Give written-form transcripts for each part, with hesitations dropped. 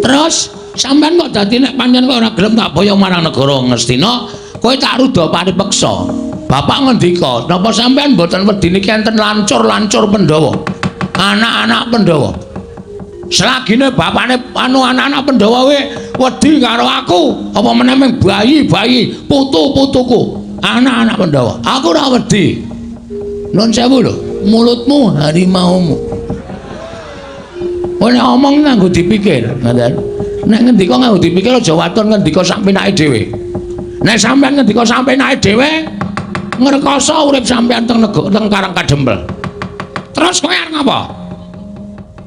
Terus sampean kok dadi nek pancen kok ora gelem tak boyong marang negara Ngastina, kowe tak ruda paripeksa. Bapak ngendika, napa sampean mboten wedi niki enten lancur-lancur Pandhawa? Anak-anak Pandhawa. Selagine bapakne anu anak-anak Pandhawa kuwi wedi karo aku, apa meneh ming bayi-bayi, putu-putuku, anak-anak Pandhawa. Aku ora wedi. Nuwun sewu lho, mulutmu harimaumu. Kowe nek omong nganggo dipikir, ngoten. Nek ngendika nganggo dipikir aja waton ngendika sak penake dhewe. Nek sampean ngendika sak penake dhewe, ngrekoso urip sampean teng negara teng Karang Kadempel. Terus kowe arep ngapa?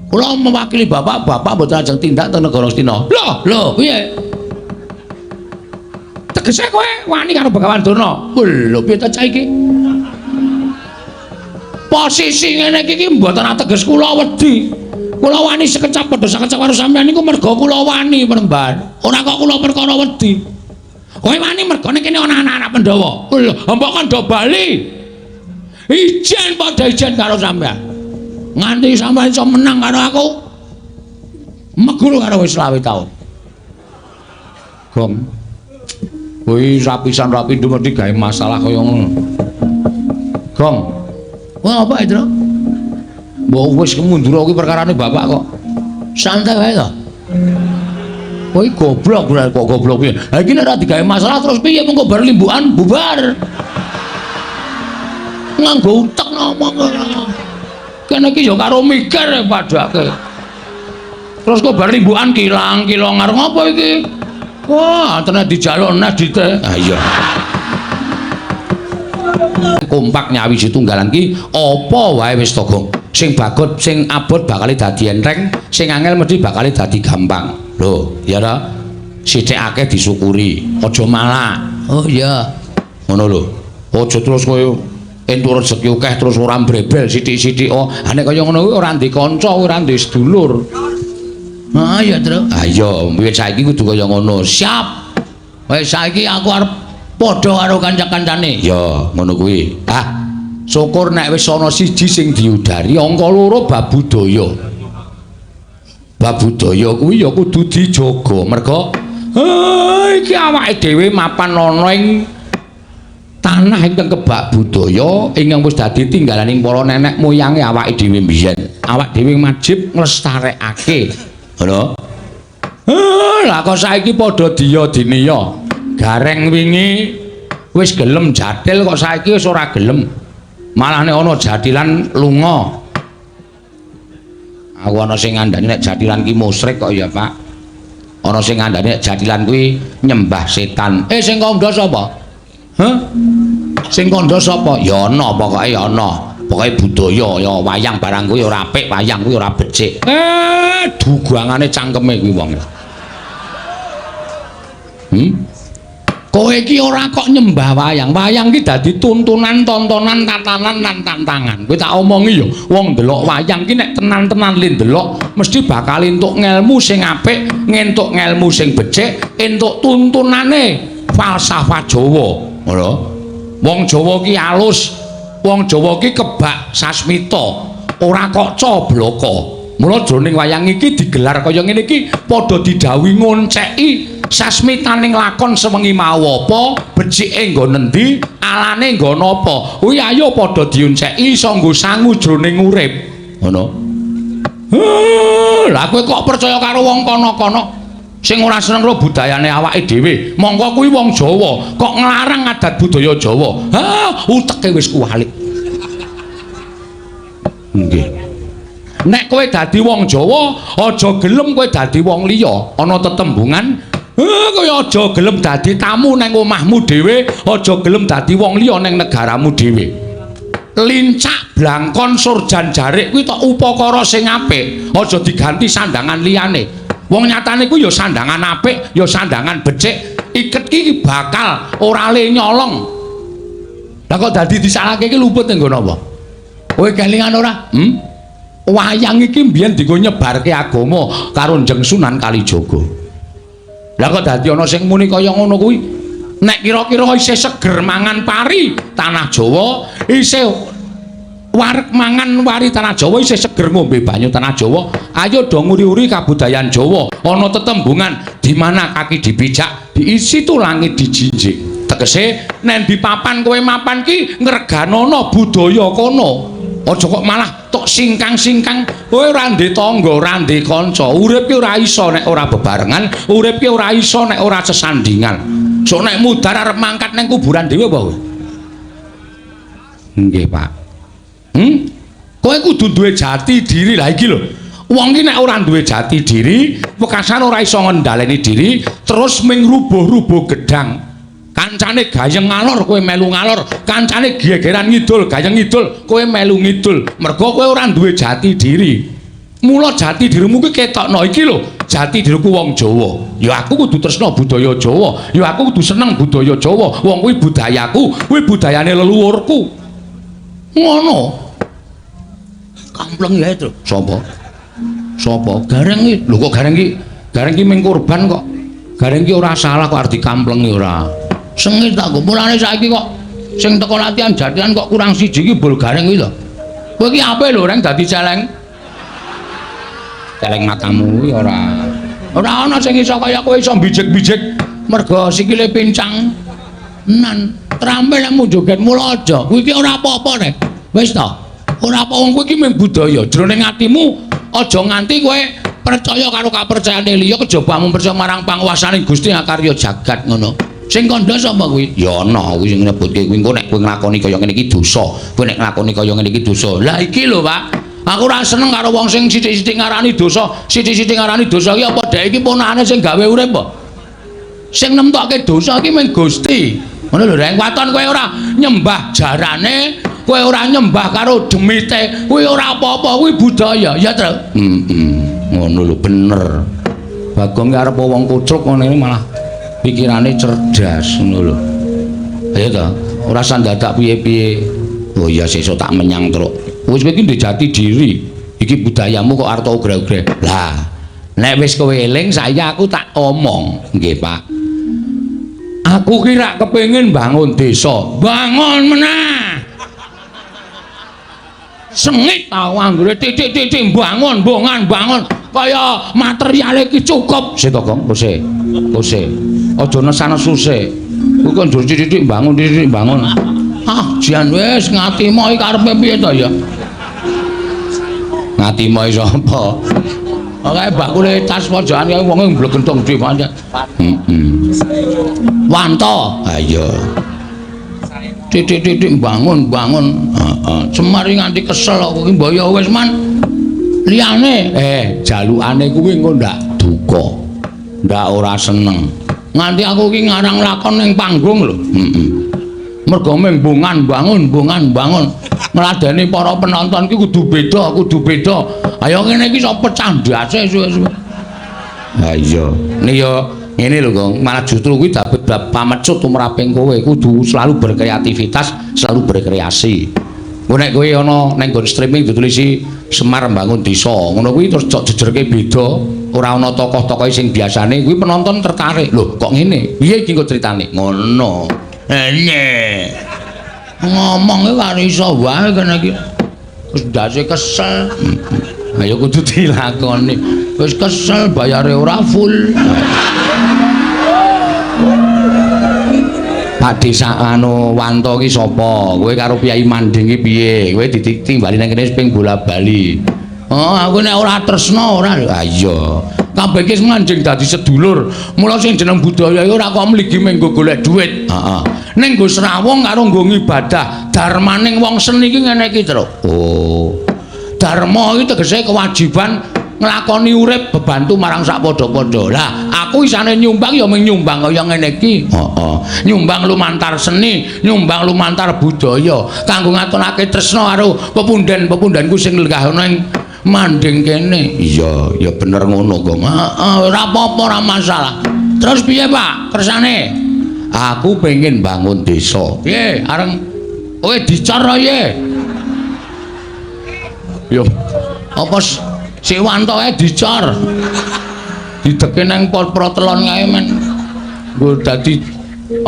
Kula mewakili bapak, bapak mboten ajeng tindak teng negara Ngastina. Lho, lho, piye? Tegese kowe wani karo Begawan Durna. Lho, piye ta cah iki? Posisi ngene iki iki mboten ateges kula wedi. Kula wani sekecap padha sekecap karo sampean niku merga kula wani Premban. Ora kok kula perkara wedi. Kowe wani mergane kene ana anak-anak Pandhawa. Lho, mbok kon do bali. Ijen padha ijen karo sampean. Nganti sampean iso menang karo aku. Meguru karo wis 25 taun. Gong. Kuwi rapisan rapindho mesti gawe masalah kaya ngono. Gong. Wah, apa itu? Mbok wis mundur kuwi perkarane bapak kok. Santai wae to. Kowe goblok ora kok goblok piye. Ha iki nek ora digawe masalah terus piye mengko bar limbukan bubar. Nganggo utek ngomong. Kene iki ya karo mikir padake. Terus kok bar limbukan kilang-kilong arep ngopo iki? Wah, tenan dijaluk nes dite. Ha iya. Kompak nyawiji tunggalan ki apa wae wis to, Gong. Sing bagot, sing abot bakal dadi enteng, sing angel mesti bakal dadi gampang. Lho, ya ta? Sithik akeh disyukuri, aja malak. Oh iya. Ngono lho. Aja terus kowe entuk rezeki akeh terus ora mbrebel sithik-sithik. Oh, ha nek kaya ngono kuwi ora ndek kanca, ora ndek sedulur. Ah iya, Tru. Ah iya, wiwit saiki kudu kaya ngono. Siap. Wis saiki aku arep padha karo kanca-kancane. Ya, ngono kuwi. Ah, syukur nek wis ana siji sing diudari, angka loro bab budaya. Bab budaya kuwi ya kudu dijaga. Merga iki awake dhewe mapan ana ing tanah ingkang kebak budaya ingkang wis dadi tinggalaning para nenek moyange awake dhewe mbiyen. Awak dhewe wajib nglestarekake. Ngono. Lah kok saiki padha diya diniya. Gareng wingi wis gelem jathil kok saiki wis ora gelem. Malah nek ana jathilan lunga. Aku ana sing ngandani nek jathilan ki musyrik kok ya, Pak. Ana sing ngandani nek jathilan kuwi nyembah setan. Eh sing kandha sapa? Hah? Sing kandha sapa? Ya ana pokoke ya ana. Pokoke budaya ya wayang barang kuwi ora apik, wayang kuwi ora becik. Eh, dugangane cangkeme kuwi wong. Hmm? Kowe iki ora kok nyembah wayang. Wayang ki dadi tuntunan, tontonan, tatanan lan tantangan. Kowe tak omongi ya, wong ndelok wayang ki nek tenan-tenan le ndelok mesti bakal entuk ngelmu sing apik, ngentuk ngelmu sing becik, entuk tuntunane falsafah Jawa. Ngono. Wong Jawa ki alus, wong Jawa ki kebak sasmita, ora kok cobloko. Mula jroning wayang iki digelar kaya ngene iki padha didhawuhi ngonceki sasmitaning lakon sewengi mau apa, becike nggon endi, alane nggon apa. Kuwi ayo padha dionceki iso nggo sangu jroning urip. Ngono. Lah kowe kok percaya karo wong kono-kono sing ora seneng karo budayane awake dhewe. Mongko kuwi wong Jawa, kok nglarang adat budaya Jawa. Ha, uteke wis kuwalik. Nggih. Nek kowe dadi wong Jawa, aja gelem kowe dadi wong liya. Ana tetembungan, kowe aja gelem dadi tamu nang omahmu dhewe, aja gelem dadi wong liya nang negaramu dhewe. Lincak blangkon surjan jarik kuwi tok upakara sing apik, aja diganti sandangan liyane. Wong nyatane kuwi ya sandangan apik, ya sandangan becik. Iket ki bakal ora le nyolong. Lah kok dadi disalahke iki luput nggo napa? Kowe kelingan ora? Hmm? Wayang iki mbiyen dienggo nyebarke agama karo Njeng Sunan Kalijaga. Lah kok dadi ana sing muni kaya ngono kuwi? Nek kira-kira isih seger mangan pari tanah Jawa, isih Wareg mangan wari tanah Jawa isih seger ngombe banyu tanah Jawa. Ayo do nguri-uri kabudayan Jawa. Ana tetembungan di mana kaki dipijak, di situ langit dijinjing. Tegese nek di papan kowe mapan ki ngreganana budaya kono. Aja kok malah tok singkang-singkang. Kowe ora ndek tangga, ora ndek kanca. Urip ki ora iso nek ora bebarengan, urip ki ora iso nek ora sesandingan. Sok nek mudhar arep mangkat nang kuburan dhewe apa kowe? Nggih, Pak. Kowe kudu duwe jati diri. Lah iki lho. Wong ki nek ora duwe jati diri, wekasan ora iso ngendhaleni diri, terus ming rubuh-rubuh gedang. Kancane gayeng ngalor, kowe melu ngalor. Kancane gegeran ngidul, gayeng ngidul, kowe melu ngidul. Mergo kowe ora duwe jati diri. Mula jati dirimu ki ketokno iki lho, jati diriku wong Jawa. Ya aku kudu tresna budaya Jawa, ya aku kudu seneng budaya Jawa. Wong kuwi budayaku, kuwi budayane leluhurku. Ngono. Kampleng ya itu. Sapa? Sapa? Gareng iki. Lho kok gareng iki? Gareng iki ming korban kok. Gareng iki ora salah kok arep dikamplengi ora. Sengit aku. Mulane saiki kok sing teko latihan jatilan kok kurang siji iki bol gareng kuwi lho. Kowe iki ape lho reng dadi celeng? Celeng matamu kuwi ora. Ora ana sing iso kaya kowe iso bijik-bijik mergo sikile pincang. Nan trampil nek joget mula aja. Kuwi iki ora apa-apa rek. Wis to. Ora apa wong kuwi iki mung budaya. Jroning atimu aja nganti kowe percaya karo kapercayane liya kejaba mung percaya marang panguwasane Gusti akarya jagat ngono. Sing kandha sapa kuwi? Ya ana kuwi sing nyebutke kuwi engko nek kowe nglakoni kaya ngene iki dosa. Kowe nek nglakoni kaya ngene iki dosa. Lah iki lho, Pak. Aku ora seneng karo wong sing sithik-sithik ngarani dosa, sithik-sithik ngarani dosa iki apa dhek iki ponakane sing gawe urip apa? Sing nemtokke dosa iki mung Gusti. Ngono lho, Reng. Waton kowe ora nyembah jarane, kowe ora nyembah karo demite, kuwi ora apa-apa, kuwi budaya, ya, Tru? Heeh. Ngono lho, bener. Bagong ki arep wong kucruk ngono iki malah pikirane cerdas ngono lho. Ayo ta, ora usah dadak piye-piye. Oh iya sesuk tak menyang truk. Wis kowe iki ndek jati diri. Iki budayamu kok arep ugreh-ugreh. Lah, nek wis kowe eling saiki aku tak omong. Nggih, Pak. Aku ki rak kepengin bangun desa. Bangun meneh. Sengit tau anggere titik-titik bangun, bongan, bangun. Kaya materiale iki cukup. Sik to, Gong, kose. Kose. Aja nesan-nesu sik. Kuwi kok njur titik-titik bangun, titik-titik bangun. Ah, jan wis ngatimo iki karepe piye to ya? Ngatimo iki sapa? Kae bakule tas pojokan kae wonge mblegentong dhewe pancen. Heeh. Wanto. Ha iya. Titik-titik bangun, bangun. Heeh. Semar iki nganti kesel kok iki mbok ya wis man. Liyane, jalukane kuwi engko ndak duka. Ndak ora seneng. Nganti aku iki ngarang lakon ning panggung lho. Heeh. Mergo mung bongan bangun, bongan bangun. Ngladeni para penonton ki kudu beda, kudu beda. Ayo ngene iki iso pecah ndase suwe-suwe. Ha iya. Nek ya ngene lho, Gong. Malah justru kuwi dapet bab pamecut tumraping kowe. Kudu selalu berkreativitas, selalu berkreasi. Engko nek kowe ana ning nggon streaming ditulisi Semar Mbangun Desa, ngono kuwi terus cok jejerke beda, ora ana tokoh-tokohe sing biasane, kuwi penonton tertarik. Lho, kok ngene? Piye iki engko critane? Ngono. Ene. Ngomong iki karo iso wae kene iki. Wis ndase kesel. Ayo kudu dilakoni. Wis kesel bayare ora full. Pak Desa anu Wanto ki sapa? Kowe karo Kyai Manding ki piye? Kowe ditimbali nang kene ping bola-bali. Oh, aku nek ora tresna ora. Ha iya. Kabeh iki manjing dadi sedulur. Mula sing jeneng budaya iki ora kok mligi mung nggo golek dhuwit. Heeh. Ning nggo srawung karo nggo ngibadah. Darmaning wong seni iki ngene iki, Truk. Oh. Dharma iki tegese kewajiban nglakoni urip bebantu marang sak padha-padha. Lah, aku isane nyumbang ya mung nyumbang kaya ngene iki. Heeh. Nyumbang lumantar seni, nyumbang lumantar budaya kanggo ngatonake tresna karo pepunden-pepundenku sing lenggah ana ing manding kene. Iya, ya bener ngono, Gong. Heeh, ora apa-apa, ora masalah. Terus piye, Pak? Kersane? Aku pengen bangun desa. Piye? Areng kowe dicor piye? Yo. Apa si Wantoe dicor? Dideke nang pot protelon kae men. Nggo dadi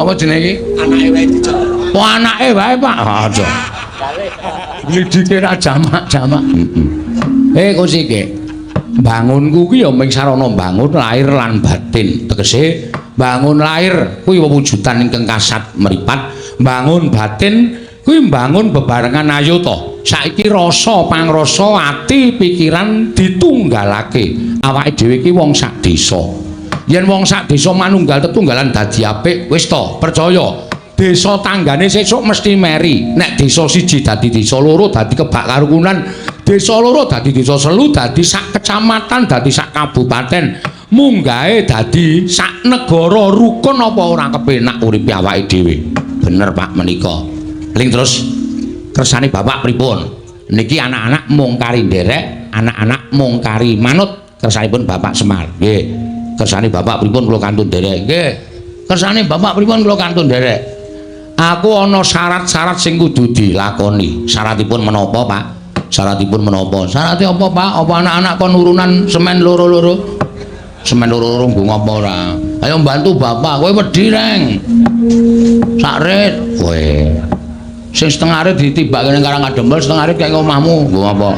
apa jenenge iki? Anake wae dicor. Oh, anake wae, Pak. Aja. Glidike ra jamak-jamak. Heeh. Kok sik. Bangunku ki ya mung sarana bangun lahir lan batin. Tegese bangun lahir kuwi wewujudan ingkang kasat mripat, bangun batin kuwi mbangun bebarengan ayo to. Saiki rasa pangrasa ati pikiran ditunggalake. Awake dhewe iki wong sak desa. Yen wong sak desa manunggal tetunggalan dadi apik, wis to, percaya. Desa tanggane sesuk mesti meri. Nek desa siji dadi desa loro dadi kebak karukunan, desa loro dadi desa selu dadi sak kecamatan dadi sak kabupaten, munggahe dadi sak negara rukun apa ora kepenak uripe awake dhewe. Bener Pak menika. Ling terus kersane bapak pripun? Niki anak-anak mung kari nderek, anak-anak mung kari manut kersanipun Bapak Semar. Nggih. Kersane bapak pripun kula kantun nderek? Nggih. Kersane bapak pripun kula kantun nderek? Aku ana syarat-syarat sing kudu dilakoni. Syaratipun menapa, Pak? Syaratipun menapa? Syarate apa, Pak? Apa anak-anak kon urunan semen loro-loro? Semen loro-loro nggo ngapa ora? Ayo bantu bapak, kowe wedi, Reng. Sak rit. Kowe. Sing setengah rit ditibake ning Karang Kadempel, setengah rit kaya omahmu. Nggo ngapa?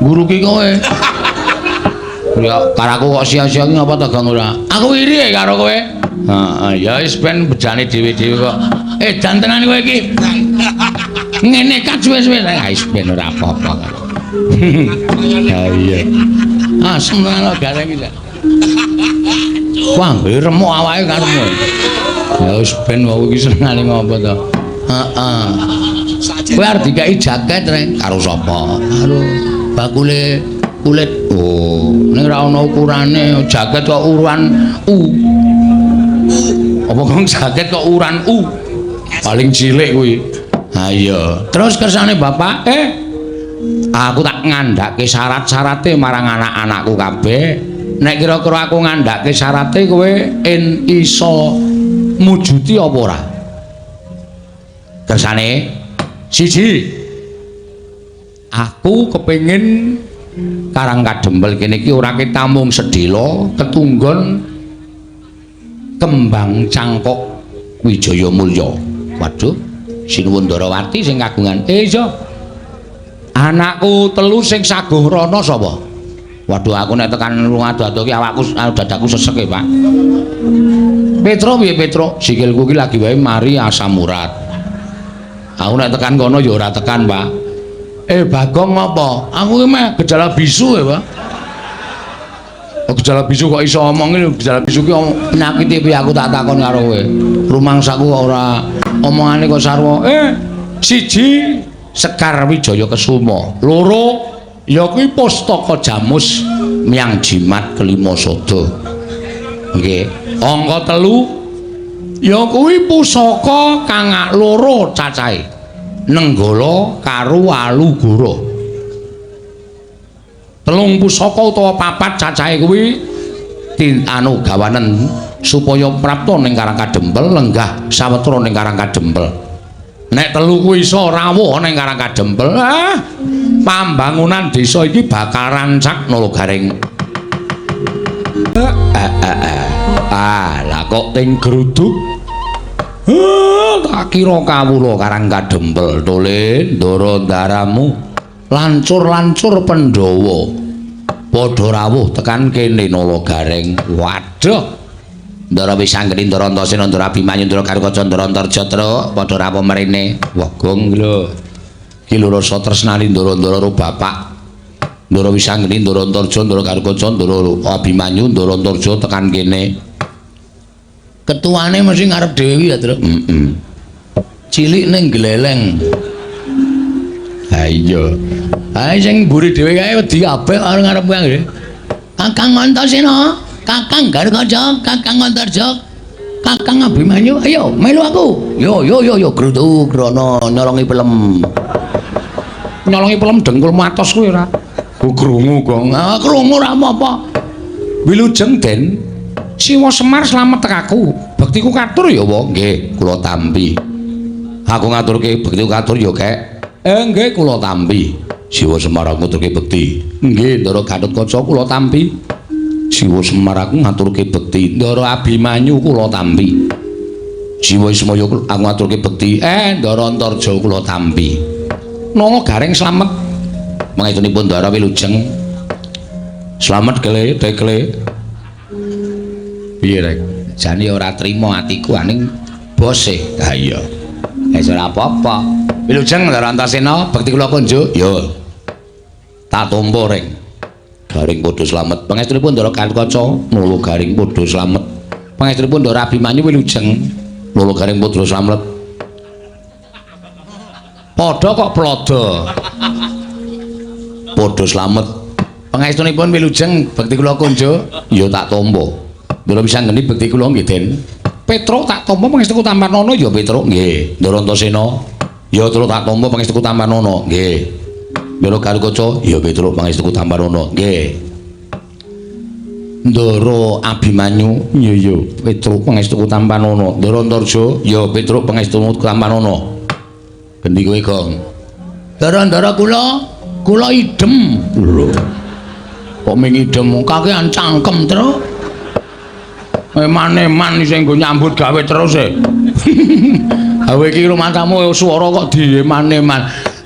Nguruki kowe. Ya karaku kok sia-sia ki ngapa to, Gong ora? Aku iri karo kowe. Heeh, ya wis ben bejane dhewe-dhewe kok. Edan tenan kowe iki. Ngene kan suwe-suwe. Ah wis ben ora apa-apa. Ha iya. Asem tenan gareng iki. Wah, remuk awake karepmu. Ya wis ben wong iki senengane ngopo to. Heeh. Kowe arep dikeki jaket, Reng. Karo sapa? Karo bakule kulit. Oh, ning ora ana ukurane, jaket kok ukuran U. Apa kok jaket kok ukuran U? Paling cilik kuwi. Ha iya. Terus kersane bapak, aku tak ngandhake syarat-syarate marang anak-anakku kabeh. Nek kira-kira aku ngandhake syarate kowe en iso mujuti apa ora? Kersane siji, aku kepengin Karang Kadempel kene iki ora ketamung sedhela ketunggon kembang cangkok Wijaya Mulya. Waduh, Sinuwun Ndarawati sing kagungan. Iya. Anakku telu sing saguh rono sapa? Waduh, aku nek tekan ado-ado ki awakku dadaku sesek e, Pak. Petro piye Petro? Sikilku ki lagi wae mari asam urat. Aku nek tekan kono ya ora tekan, Pak. Bagong ngapa? Aku ki meh gejala bisu ya, Pak. Oh, gejala bisu kok iso omong iki, gejala bisu ki penyakit piye aku tak takon karo kowe. Rumangsaku kok ora omongane kok sarwa. Siji Sekar Wijaya Kesuma, loro ya kuwi Pustaka Jamus Myang Jimat Kelima Sada. Nggih. Angka telu ya kuwi pusaka kang loro cacahe. Nenggala karo Walugara. Telung pusaka utawa papat cacahe kuwi anu gawanen supaya prapta ning Karang Kadempel lenggah sawetara ning Karang Kadempel. Nek telu kuwi iso rawuh ning Karang Kadempel, pambangunan desa iki bakal rancak Nala Gareng. Ah, lah kok ting gruduk. Tak kira kawula Karang Kadempel tole ndara ndaramu lancur-lancur Pandhawa padha rawuh tekan kene Nala Gareng. Waduh. Ndara Wisanggeni, Ndara Antasena, Ndara Abimanyu, Ndara Garukaca, Ndara Antarja truk padha rawuh mrene. Wah, gong lho. Ki lho rasa tresnani ndara-ndara karo bapak. Ndara Wisanggeni, Ndara Antarja, Ndara Garukaca, Ndara Abimanyu, Ndara Antarja tekan kene. Ketuane mesti ngarep dhewe iki ya, Truk. Heeh. Cilik ning gleleng. Ha iya. Ha sing mburi dhewe kae wedi kabeh karo ngarep kae. Kakang Antasena, Kakang Garukaca, Kakang Antarja, Kakang Abimanyu, ayo melu aku. Yo yo yo yo gruduk rono nyolongi pelem. Nyolongi pelem dengkul matos kuwi ora. Ku krungu kok. Ah krungu ora apa-apa. Wilujeng Den. Siwa Semar slamet tekaku. Bektiku katur ya, wa? Nggih, kula tampi. Aku ngaturke bektiku katur ya, Kek. Nggih, kula tampi. Siwa Semar aku ngaturke bekti. Nggih, Ndara Gatotkaca kula tampi. Siwa Semar aku ngaturke bekti. Ndara Abimanyu kula tampi. Siwa Ismaya aku ngaturke bekti. Ndara Antarja kula tampi. Nala Gareng slamet. Pangestunipun Ndara wilujeng. Slamet kele tekle. Piye rek? Jane ora trima atiku aning bose. Ha iya. Wis ora apa-apa. Wilujeng Ndara Antasena, bekti kula kunjuk. Yo. Tak tampa reng. Garing padha slamet. Pangestunipun Ndara Gatotkaca, Nala Garing padha slamet. Pangestunipun Ndara Abimanyu wilujeng. Nala Garing padha slamet. Padha kok plodo. Padha slamet. Pangestunipun wilujeng, bekti kula kunjuk. Ya tak tampa. Ndara Wisanggeni bekti kula nggih, Den. Petruk tak tampa pangestuku Tampanana ya Petruk nggih. Ndara Antasena ya Truk tak tampa pangestuku Tampanana nggih. Ndara Gatotkaca ya Petruk pangestuku Tampanana nggih. Ndara Abimanyu ya ya Petruk pangestuku Tampanana. Ndara Antarja ya Petruk pangestuku Tampanana. Gendi kowe, Gong? Ndara-ndara kula kula idem. Lho. Kok ming idem kakean cangkem, Truk. Eman-eman sing nggo nyambut gawe terus e. Gawe iki rumatamu swara kok dieman-eman.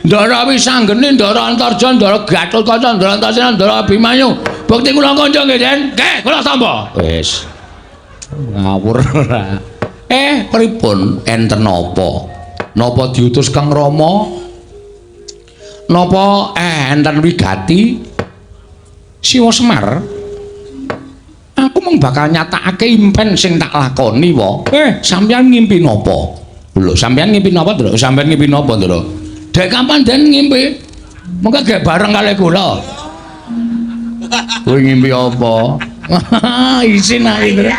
Ndara Wisanggeni, Ndara Antarja, Ndara Gatotkaca, Ndara Antasena, Ndara Abimanyu. Bekti kula kanca nggih, Den. Nggih, kula tampa. Wis. Ngawur ora. Pripun enten napa? Napa diutus Kang Rama? Napa enten wigati? Siwa Semar. Aku mung bakal nyatakake impen sing tak lakoni wa. Sampeyan ngimpi napa? Lho, sampeyan ngimpi napa, Ndra? Sampeyan ngimpi napa, Ndra? Dek kapan den ngimpi? Mengko gek bareng kali kula. Kowe ngimpi apa? Isin ae, Ndra.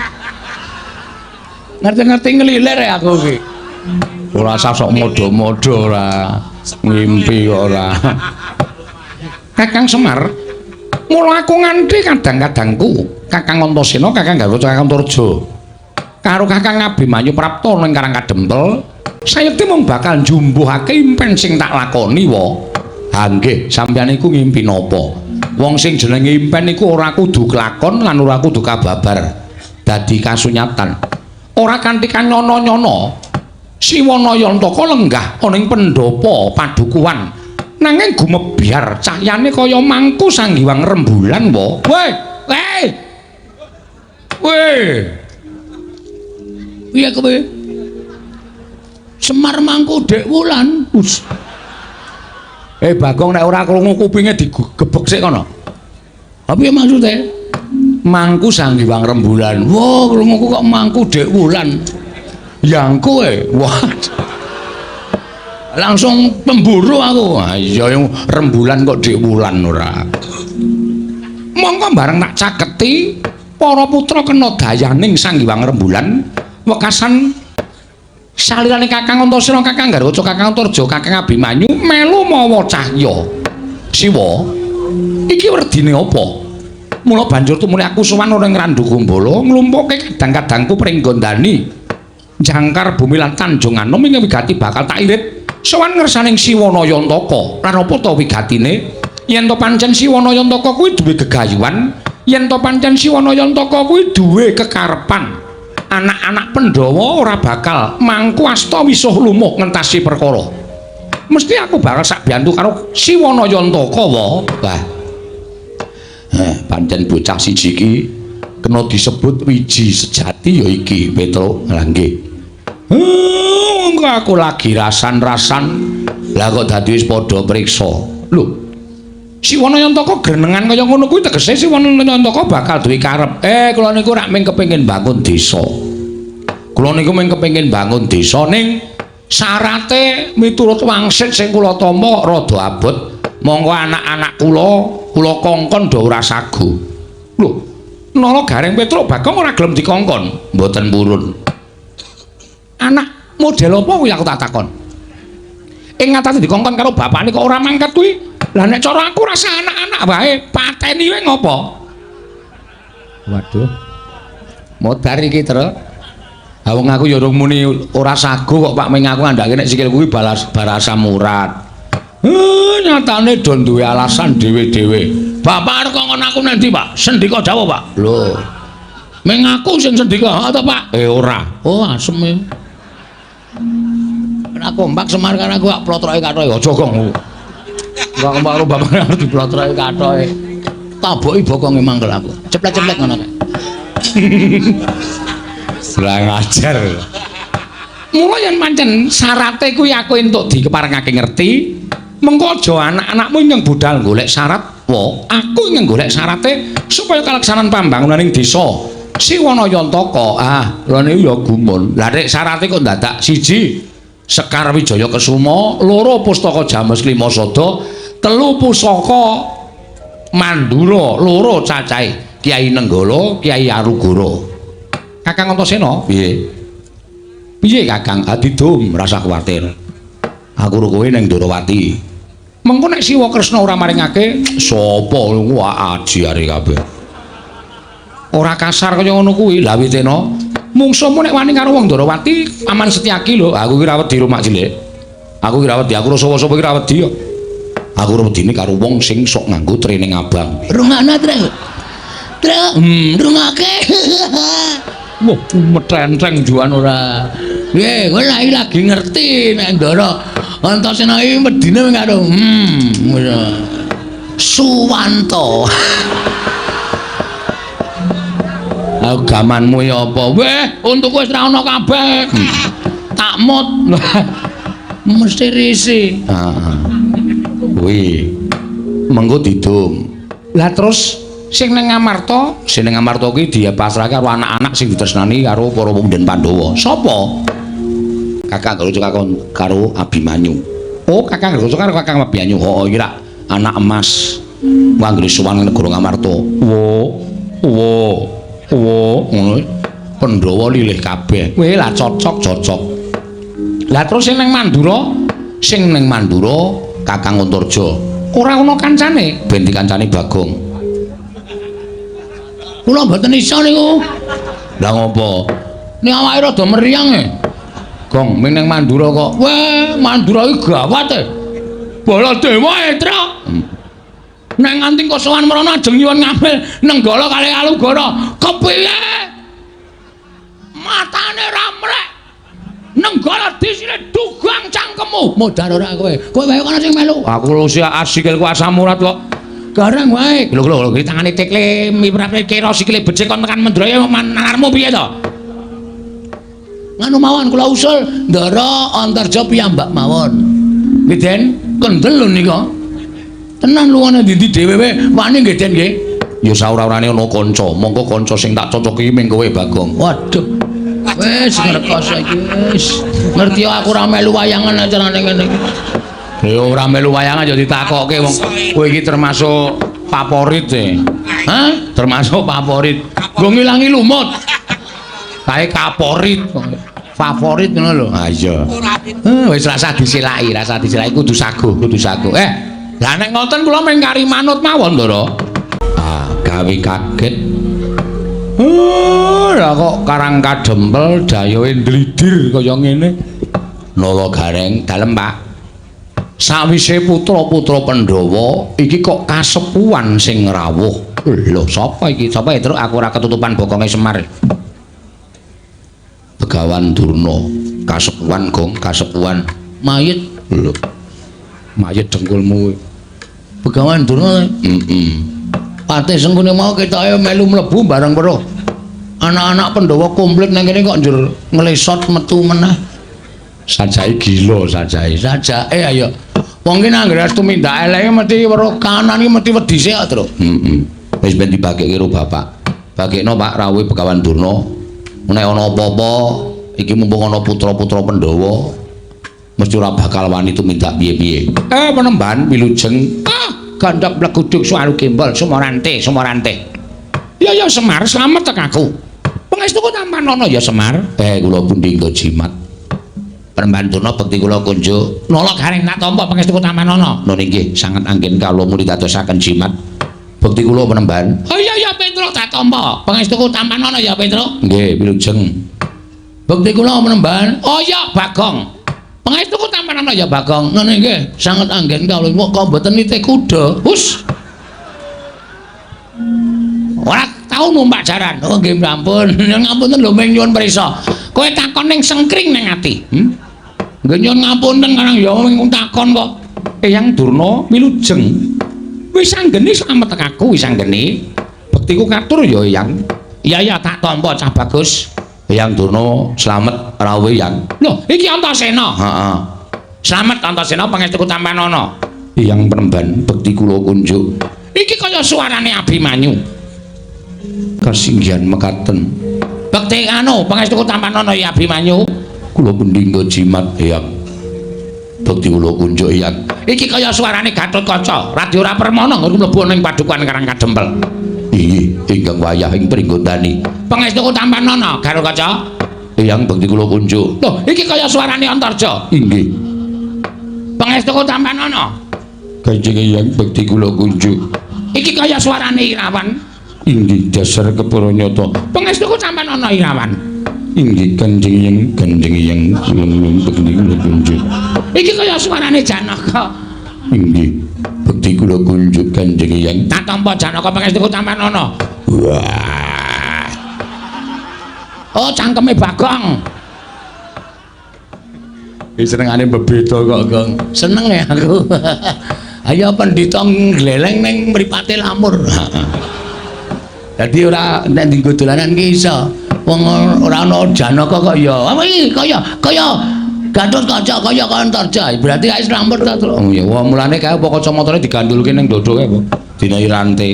Ngerti-ngerti ngelilir ya aku iki. Ora usah sok modho-modho ora. Ngimpi kok ora. Kakang Semar, mula aku nganti kadang-kadangku Kakang Antasena, Kakang Gatotkaca, Kakang Antarja karo Kakang Abimanyu Prapta ning Karang Kadempel, sayekti mung bakal njumbuhake impen sing tak lakoni wa. Ha nggih, sampeyan iku ngimpi napa? Wong sing jenenge impen iku ora kudu kelakon lan ora kudu kababar dadi kasunyatan. Ora kanthi kanyono-nyono Siwanayantaka lenggah ana ing pendhapa padukuhan. Nanging gumebyar cahyane kaya mangku sanggiwang rembulan wa. Weh, weh. Weh. Piye kowe? Semar mangku Dek Wulan. Us. Bagong nek ora krungu kupinge digebek sik kono. Ha piye maksude? Mangku sanggiwang rembulan. Wah, krunguku kok mangku Dek Wulan. Yangku e. Wah. Langsung pemburu aku. Ha iya rembulan kok Dik Wulan ora. Mongko bareng tak caketi para putra kena dayaning Sang Hyang Rembulan wekasan salirane Kakang Antasena, Kakang Garwaca, Kakang Antarja, Kakang Abimanyu melu mawa cahya. Siwa, iki werdine apa? Mula banjur tumune aku sowan ana ing Randu Kumbala nglumpukke kadang-kadangku pringgondani jangkar bumi lan Tanjung Anom ing wigati bakal tak irit sowan ngersaning Siwanayantaka. Lan apa ta wigatine? Yen to pancen Siwanayantaka kuwi duwe gegayuhan, yen to pancen Siwanayantaka kuwi duwe kekarepan, anak-anak Pandhawa ora bakal mangku asta wisuh lumuh ngentasi perkara. Mesti aku bakal sak biyantu karo Siwanayantaka wa. Wah. Pancen bocah siji iki kena disebut wiji sejati ya iki, Petruk. Lah nggih. Monggo aku lagi rasan-rasan. Lah kok dadi wis padha priksa. Lho. Siwanayantaka grenengan kaya ngono kuwi tegese Siwanayantaka bakal duwe karep. Kula niku rak mung kepengin bangun desa. Kula niku mung kepengin bangun desa ning syarate miturut wangsit sing kula tampa rada abot. Monggo anak-anak kula kula kongkon do ora sagu. Lho, Nala Gareng Petruk Bagong ora gelem dikongkon. Mboten purun. Anak model apa kuwi aku tak takon. Ing ngatasi dikongkon karo bapakne kok ora mangkat kuwi. Lah nek cara aku rasa anak-anak wae pateni wae ngopo? Waduh. Modar iki, Truk. Ha wong aku ya urung muni ora sagu kok Pak, ming aku ngandhake nek sikilku kuwi balas barasa murat. Nyatane do duwe alasan dhewe-dhewe. Bapak arep kongkon aku nang ndi, Pak? Sendika dawuh, Pak. Lho. Ming aku sing sendika, ha ta, Pak? Ora. Oh, asem e. Nek kompak Semar karo aku ak plotroke kathoke aja gong. Ora kembang karo bapak arep diplotroke kathoke. Taboki bokonge mangkel aku. Ceplek-ceplek ngono kae. Kurang ajar. Mula yen pancen syarate kuwi aku entuk dikeparengake ngerti, mengko aja anak-anakmu ingkang budal golek syarat, wo, aku ingkang golek syarate supaya kalaksanan pambangunan ing desa Siwana Yantaka. Ah, lha niku ya gumun. Lah nek syarate kok dadak siji Sekar Wijaya Kesuma, loro Pustaka James Lima Sada, telu Pusaka Mandura, loro cacahe Kyai Nenggala, Kyai Arugara. Kakang Antasena, piye? Piye Kakang? Adidum, rasah kuwatir. Aku ro kowe ning Ndorowati. Mengko nek Siwa Kresna ora maringake, sapa wah aji are kabeh. Ora kasar kaya ngono kuwi. Lah witena, mungsuhmu nek wani karo wong Ndorowati, aman Setyaki lho. Aku ki ora wedi rumak cilik. Aku ki ora wedi, aku sapa-sapa ki ora wedi kok. Aku ora wedine karo wong sing sok nganggo training abang. Rungokno, Truk. Truk, rungokake. Wah, metenteng juan ora. Piye, kowe lagi ngerti nek Ndara Antasena iki wedine karo ngono. Suwanto. Aku gamanmu ya apa? Weh, untukku wis ra ono kabeh. Takmut. Mesti risi. Heeh. Kuwi mengko didum. Lah terus sing ning Ngamarta, sing ning Ngamarta kuwi dipasrahke karo anak-anak sing ditresnani karo para punden Pandhawa. Sapa? Kakang Garuca karo Abimanyu. Oh, Kakang Garuca karo Kakang Abimanyu. Heeh, iki rak anak emas. Anggere sowan ning negara Ngamarta. Wo, wo, wo, ngono. Pandhawa lilih kabeh. Weh, lah cocok-cocok. Lah terus sing ning Mandura, sing ning Mandura Kakang Antarja. Ora ana kancane, ben dikancani Bagong. Kula mboten iso niku. Lah ngopo? Ning awake rada meriang e. Gong, ming ning Mandura kok. Weh, Mandura iki gawat e. Baladewa e, Truk. Nek nganti kosowan mrono ajeng nyuwun ngambil Nenggala kalih Alugara. Kepiye? Matane ra mrek. Nenggala disine dugang cangkemmu. Modar ora kowe. Kowe wae kono sing melu. Aku lho sikilku asam urat kok. Gareng wae. Lho lho iki tangane tekle miprate kira sikile becik kon tekan Mendraya nalarmu piye to? Nganu mawon kula usul Ndara Antarja piyambak mawon. Nggih Den, kendel lho nika. Tenan luwane ndi dhewe wae wani nggih Den nggih. Ya saora-orane ana kanca, mongko kanca sing tak cocoki ming kowe Bagong. Waduh. Wis ngrekoso iki wis. Ngerti aku ora melu wayangan acarane ngene iki. Ya ora melu wayangan ya ditakoke wong kowe iki termasuk favorit e. Hah? Termasuk favorit. Nggo ngilangi lumut. Kae kaporit. Favorit ngono lho. Ha iya. Wis rasah disilaki, rasah disilaki kudu saguh, kudu saguh. Lah nek ngoten kula mung kari manut mawon, Ndara. Ah, gawe kaget. Lah kok karang kadempel dayohe ndlidir kaya ngene. Nala Gareng, dalem Pak. Sawise putra-putra Pandhawa iki kok kasepuhan sing rawuh. Lho, sapa iki? Sapa ya, Truk? Aku ora ketutupan bokonge Semar. Begawan Durna, kasepuhan Gong, kasepuhan. Mayit. Lho. Mayit dengkulmu. Begawan Durna. Heeh. Patih Sengkuni mau ketoke melu mlebu bareng weruh. Anak-anak Pandhawa komplit nang kene kok njur nglesot metu meneh. Sajake gila sajake. Sajake ayo. Wong ki nang anggere tumindak eleke mesti weruh kanan iki mesti wedi sik kok, Truk. Heeh. Wis ben dibagekke karo bapak. Bagekno Pak rawuhe Begawan Durna. Nek ana apa-apa iki mumpung ana putra-putra Pandhawa mesti ora bakal wani tumindak piye-piye. Penemban wilujeng. Ah, gandhak bleguduk suwaru gembol sumorante, sumorante. Ya ya Semar, slamet tek aku. Pangestuku tampanana ya Semar. Kula pundi nggo jimat. Penemban Durna bekti kula kunjuk. Nala Gareng tak tampa pangestuku tampanana. Nun inggih, sanget anggen kawula muni dadosaken jimat. Bekti kula penemban. Oh iya iya Petruk tak tampa. Pangestuku tampanana ya Petruk. Nggih, wilujeng. Bekti kula penemban. Oh iya Bagong. Pangestuku tampanana ya Bagong. Nun inggih, sanget anggen kawula kok mboten nitih kuda. Hus. Ora tau numpak jaran. Oh nggih ampun. Ngapunten lho ming nyuwun prisa. Kowe takon ning sengkring ning ati. Nggih nyuwun ngapunten karang ya ming takon kok. Eyang Durna wilujeng. Wis anggeni slamet aku wis anggeni. Bektiku katur ya Eyang. Iya iya tak tampa cah bagus. Eyang Durna slamet rawuh Eyang. Lho, iki Antasena. Heeh. Slamet Antasena pangestuku tampanana. Eyang Penemban bekti kula kunjuk. Iki kaya suarane Abimanyu. Kasinggihan mekaten. Bekti anu pangestuku tampanana ya Abimanyu. Kula pendingga jimat Eyang. Bekti kula kunjuk Eyang. Iki kaya suarane Gatotkaca, Radya ora permana nggon mlebu ning padukuhan Karang Kadempel. Inggih, ingkang wayah ing pringgondani. Pangestuku tampanana Gatotkaca. Eyang bekti kula kunjuk. Lho, iki kaya suarane Antarja. Inggih. Pangestuku tampanana. Kanjeng Eyang bekti kula kunjuk. Iki kaya suarane Irawan. Inggih, dasar kepara nyata. Pangestuku tampanana Irawan. Inggih, Kanjeng Eyang, Kanjeng Eyang kula nuwun bekti kula kunjuk. Iki kaya suarane Janaka. Inggih, bekti kula kunjuk Kanjeng Eyang. Tak tampa Janaka pangestuku tampanana. Wah. Oh, cangkeme Bagong. Iki senengane bebeda kok, Gong. Seneng ya aku. Ayo pendhita ngleleng ning mripate lamur. Dadi ora nek dienggo dolanan ki iso. Wong ora ana Janaka kok ya. Apa iki kaya kaya Gatotkaca kaya Antarja. Berarti wis lamur ta. Oh ya, wah mulane kae apa kacamatane digandulke ning dodo kae apa? Dinahi rante.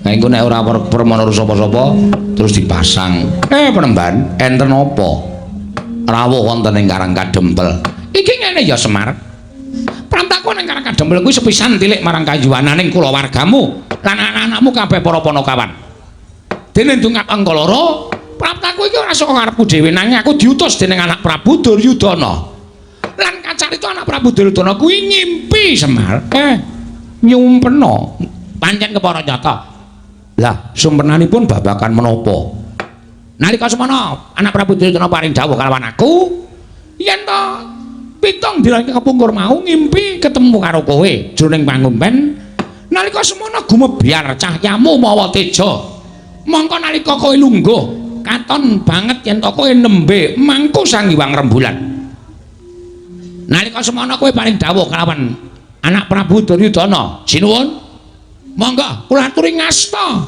Nah engko nek ora permana sapa-sapa terus dipasang. Penemban, enten apa? Rawuh wonten ing Karang Kadempel. Iki ngene ya Semar. Prantaku ning Karang Kadempel kuwi sepisan tilik marang kayuwananing kulawargamu lan anak-anakmu kabeh para panakawan. Dene ndungap angka loro, praptaku iki ora saka karepku dhewe nanging aku diutus dening anak Prabu Duryudana. Lan kacarita anak Prabu Duryudana kuwi ngimpi Semar. Nyumpena pancen kepara nyata. Lah, sumpenanipun babagan menapa? Nalika semana anak Prabu Duryudana paring dawuh kalawan aku, yen to pitung dina kepungkur mau ngimpi ketemu karo kowe jroning pangumpen. Nalika semana gumebyar cahyamu mawa teja. Mongko nalika kowe lungguh, katon banget yen to kowe nembe mangku Sang Hyang Rembulan. Nalika semana kowe paring dawuh kalawan anak Prabu Duryudana, sinuwun. Monggo kula aturi ngasta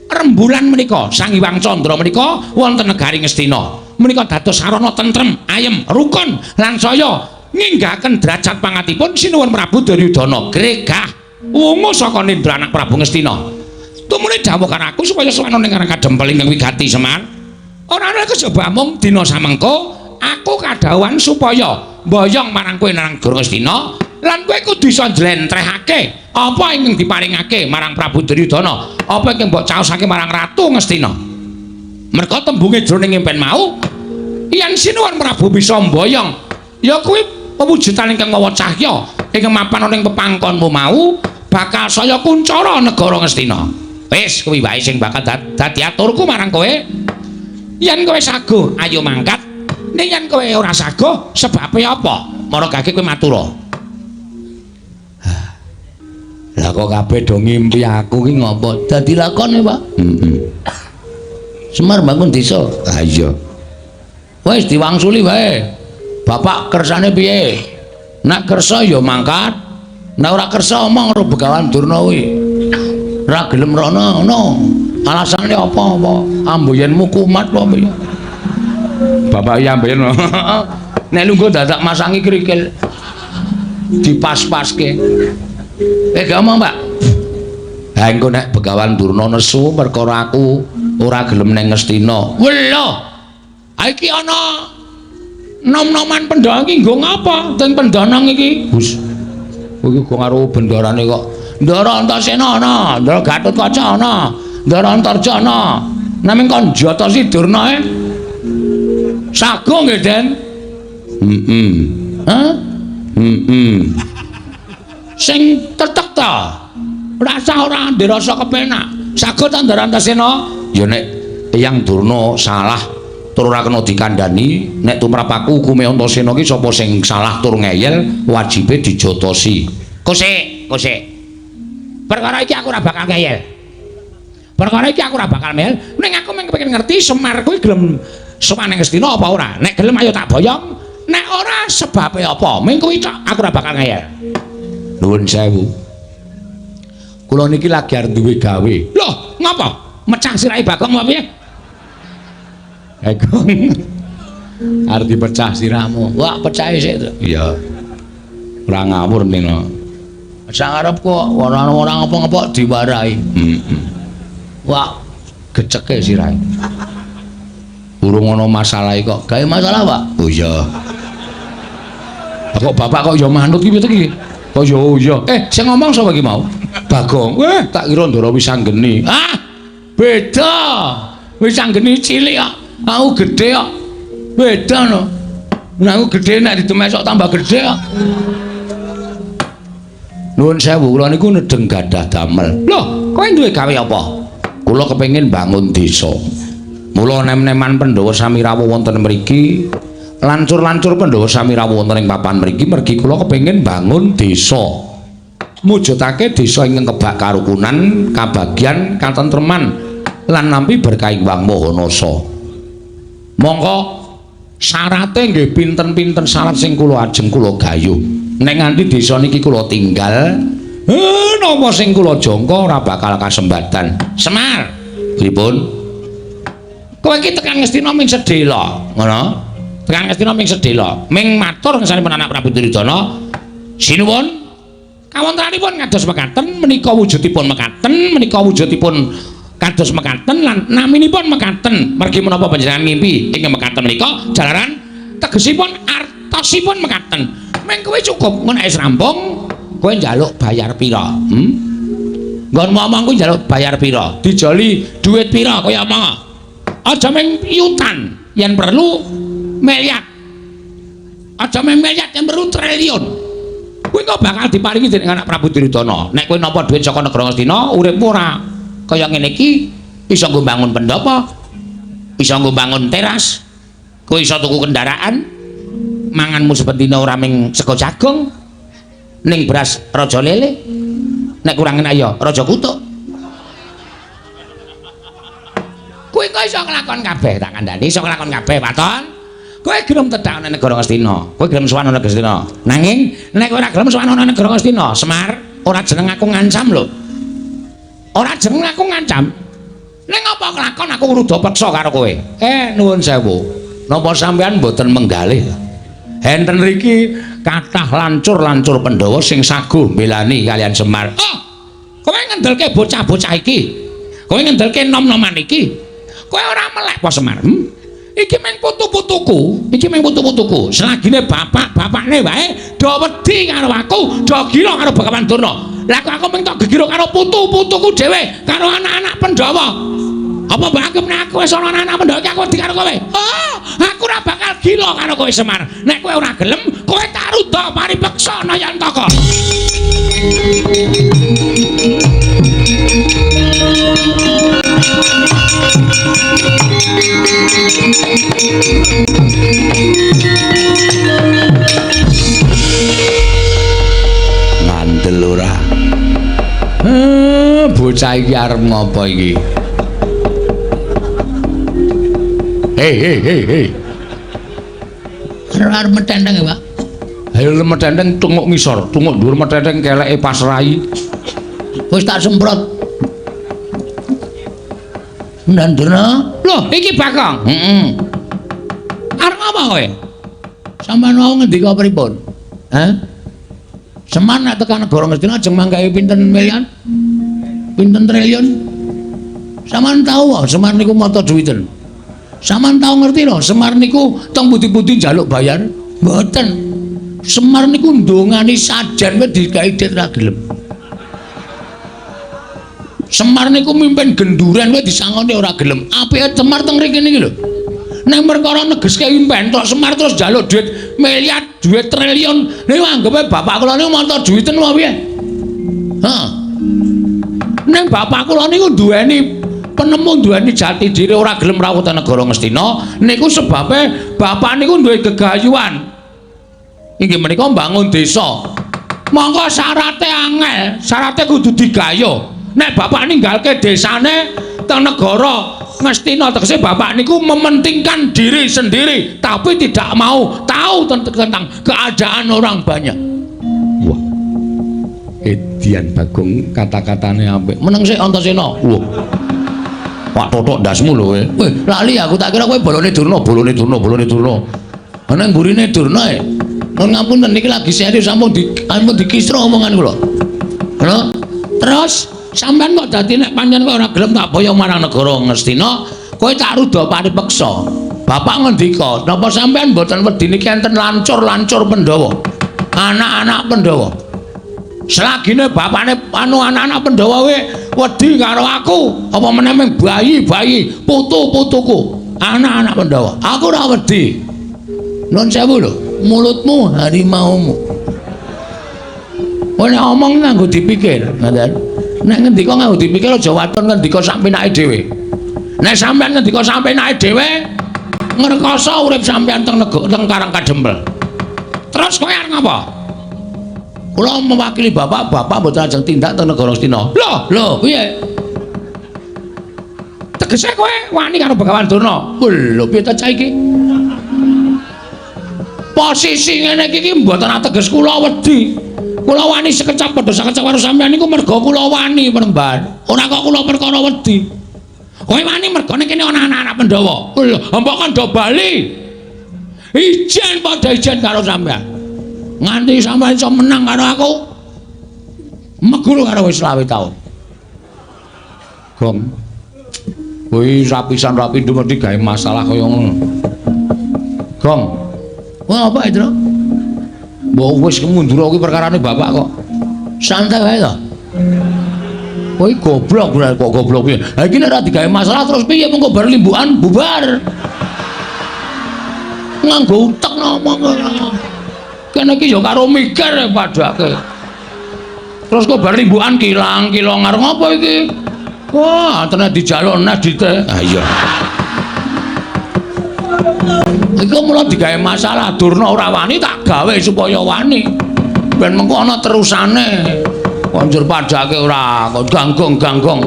rembulan menika Sang Hyang Candra menika wonten negari Ngastina. Menika dados sarana tentrem, ayem, rukun lan saya nginggahaken derajat pangatipun sinuwun Prabu Duryudana gregah wungu saka nindra anak Prabu Ngastina. Tumune dawuh karo aku supaya sowan ning Karang Kadempel ingkang wigati Semar. Ora ana kejaba mung dina samengko aku kadhawuhan supaya mboyong marang kowe nang negara Ngastina lan kowe kudu iso njlentrehake apa ingkang diparingake marang Prabu Duryudana, apa ingkang mbok caosake marang Ratu Ngastina. Merga tembunge jroning impen mau yen sinuwun Prabu bisa mboyong ya kuwi pewujudan ingkang mawa cahya ingkang mapan ana ing pepangkonmu mau bakal saya kuncara negara Ngastina. Wis kuwi wae sing bakal dadi aturku marang kowe. Yen kowe saguh ayo mangkat, ning yen kowe ora saguh sebabe apa? Maragake kowe matura. Lah kok kabeh do ngimpi aku ki ngopo? Dadi lakone, Pak. Heeh. Semar bangun desa. Ha iya. Wis diwangsuli wae. Bapak kersane piye? Nek kersa ya mangkat. Nek ora kersa omong karo Begawan Durna kuwi. Ora gelem rono ngono. Alasane apa-apa? Amboyenmu kumat apa piye? Bapak iya amboyen. Nek lungguh dadak masangi krikil. Dipas-paske. Gak omong, Pak. Ha engko nek Begawan Durna nesu perkara aku ora gelem nang Ngastina. Welo. Ha iki ana nom-noman pendhang iki nggo ngapa? Teng pendhanang iki. Gus. Kowe iki karo bendarane kok. Ndara Antasena ana, Ndara Gatotkaca ana, Ndara Antarja ana. Naming kon jatosi Durna e. Sago nggih, Den. Heeh. Hah? Heeh. Sing tetek ta. Rasa ora ndirasa kepenak. Sago ta Ndara Antasena? Ya nek Eyang Durna salah tur ora kena dikandhani, nek tumrap aku hukume Antasena ki sapa sing salah tur ngeyel wajibe dijotosi. Kosek, kosek. Perkara iki aku ora bakal ngeyel. Perkara iki aku ora bakal ngeyel, ning aku mung kepengin ngerti Semar kuwi gelem sowan ning Ngastina apa ora. Nek gelem ayo tak boyong, nek ora sebabe apa? Ming kuwi tok aku ora bakal ngeyel. Nuwun sewu. Kula niki lagi arep duwe gawe. Loh, ngapa? Mecah sirahe Bagong apa piye? Bagong. Arep dipecah sirahmu. Wah, pecahe sik to. Iya. Ora ngawur ning. Sak arep kok ora ora ngapa-ngapa diwarahi. Heeh. Wah, geceke sirahe. Urung ana masalah kok. Gawe masalah, Pak? Oh iya. Kok bapak kok ya manut iki piye iki? Kok ya oh iya. Sing ngomong sapa iki mau? Bagong. Weh, tak kira Ndara Wisanggeni. Ah, beda. Wisanggeni cilik kok. Aku gedhe kok. Beda no. Nek aku gedhe nek didemesok tambah gedhe kok. Nuwun sewu, kula niku nedeng gadah damel. Loh, kowe duwe gawe apa? Kula kepengin bangun desa. Mula nem-neman Pandhawa sami rawuh wonten mriki, lancur-lancur Pandhawa sami rawuh wonten ing papan mriki mergi kula kepengin bangun desa. Mujudake desa ingkang kebak karukunan, kabagyan, katentreman lan nampi berkah Hyang Maha Nasa. Mongko syarate nggih pinten-pinten syarat sing kula ajeng kula gayuh. Nek nganti desa niki kula tinggal, napa sing kula jangka ora bakal kasembatan. Semar, pripun? Kowe iki tekan Ngastina ming sedhela, ngono? Tekan Ngastina ming sedhela, ming matur ngersanipun anak Prabu Duryudana. Sinuwun, kawontenanipun kados mekaten, menika wujudipun mekaten, menika wujudipun kados mekaten lan naminipun mekaten. Mergi menapa panjenengan ngimpi ing mekaten menika jalaran tegesipun artosipun mekaten. Ming kowe cukup ngono wis rampung, kowe njaluk bayar pira? Nggon ngomong kuwi njaluk bayar pira? Dijoli dhuwit pira kowe omong? Aja mung yutan, yen perlu miliar. Aja mung miliar, yen perlu triliun. Kuwi kok bakal diparingi dening anak Prabu Duryudana. Nek kowe nampa dhuwit saka negara Ngastina, uripmu ora kaya ngene iki, iso nggo bangun pendhapa, iso nggo bangun teras, kowe iso tuku kendaraan, manganmu saben dina ora mung sego jagung, ning beras raja lele. Nek kurang enak ya raja kutuk. Kowe kok iso nglakon kabeh, tak kandhani iso nglakon kabeh, waton. Kowe gelem tedhak nang negara Ngastina, kowe gelem sowan nang negara Ngastina. Nanging nek kowe ora gelem sowan nang negara Ngastina, Semar, ora jeneng aku ngancam lho. Ora jeneng aku ngancam. Ning apa nglakon aku ngruda peksa karo kowe. Nuwun sewu. Napa sampean mboten menggalih? Enten riki kathah lancur-lancur Pandhawa sing saguh mbelani kalian Semar. Oh, kowe ngendelke bocah-bocah iki. Kowe ngendelke nom-noman iki. Kowe ora melek apa Semar? Iki mung putu-putuku, iki mung putu-putuku. Selagine bapak-bapakne wae do wedi karo aku, do gila karo Bagawan Durna. Lah kok aku mung tok gegiro karo putu-putuku dhewe, karo anak-anak Pandhawa. Apa mbok anggap nek aku wis ana anak-anak Pandhawa iki aku wedi karo kowe? Oh, aku ora bakal gila karo kowe Semar. Nek kowe ora gelem, kowe tak ruda paripeksa Nayantaka. Ngandel ora? Bocah iki arep ngopo iki? Hei hei hei hei. Arep metenteng ya, Pak? Ayo metenteng tunguk ngisor, tunguk dhuwur metenteng keleke pas rai. Wis tak semprot. Ndandurna. Loh, iki Bagong. Heeh. Arep ngapa kowe? Sampeyan wau ngendika pripun? Hah? Semar nek tekan negara Ngastina ajeng manggahe pinten miliar? Pinten triliun? Sampeyan tau wae Semar niku mata duwiten. Sampeyan tau ngerti lho, Semar niku teng pundi-pundi njaluk bayar? Mboten. Semar niku ndongani sajen wis digawe dit ra gelem. Semar niku mimpin genduren wis disangoni ora gelem. Apike Semar teng mriki niki lho. Nek perkara negeske impen tok Semar terus njaluk duit miliar, duit triliun. Niku anggepe bapak kula niku mata duwiten apa piye? Heeh. Ning bapak kula niku duweni penemu, duweni jati diri, ora gelem rawuh teng negara Ngastina. Niku sebabe bapak niku duwe gegayuhan. Inggih menika mbangun desa. Monggo syarate angel, syarate kudu digayuh. Nek bapak ninggalke desane teng negara Ngastina, tegese bapak niku mementingkan diri sendiri tapi tidak mau tahu tentang keadaan orang banyak. Wah. Edian Bagong kata-katane apik. Meneng sik Antasena. Wah. Pak totok ndasmu lho kowe. Weh, lali aku tak kira kowe bolone Durna, bolone Durna, bolone Durna. Ana mburine Durna e. Mun ngapunten niki lagi serius sampun di ampun dikisra omongan kula. Lho, terus sampean kok dadi nek pancen kowe ora gelem tak boyong marang negara Ngastina, kowe tak ruda paripeksa. Bapak ngendika, napa sampean mboten wedi niki enten lancur-lancur Pandhawa? Anak-anak Pandhawa. Selagine bapakne anu anak-anak Pandhawa kowe wedi karo aku, apa meneh ming bayi-bayi, putu-putuku, anak-anak Pandhawa. Aku ora wedi. Nuwun sewu lho, mulutmu harimaumu. Kowe nek omong nganggo dipikir, ngoten. Nek ngendika nganggo dipikir aja waton ngendika sak penake dhewe. Nek sampean ngendika sak penake dhewe, ngrekoso urip sampean teng negara teng Karang Kadempel. Terus kowe arep ngapa? Kula mewakili bapak, bapak mboten ajeng tindak teng negara Ngastina. Lho, lho, piye? Tegese kowe wani karo Begawan Durna. Lho, piye ta cah iki? Posisi ngene iki mboten ateges kula wedi. Kula wani sekecap padha sekecap karo sampean niku merga kula wani Penemban. Ora kok kula perkara wedi. Kowe wani mergane kene ana anak-anak Pandhawa. Lho, mbok kon do bali. Ijen padha ijen karo sampean. Nganti sampean iso menang karo aku. Meguru karo wis 25 taun. Gong. Kuwi rapisan rapindo mesti gawe masalah kaya ngono. Gong. Wah, apa itu? Mbok wis mundur kuwi perkarane bapak kok. Santai wae to. Kowe goblok kok goblok piye? Ha iki nek ora digawe masalah terus piye mengko bar limbukan bubar. Nganggo utek ngomong. Kene iki ya karo mikir padake. Terus kok bar limbukan kilang-kilong arep ngopo iki? Wah, tenan dijaluk nes dite. Ha iya. Iku mula digawe masalah Durna ora wani tak gawe supaya wani. Ben mengko ana terusane. Konjur padake ora kok ganggong-ganggong.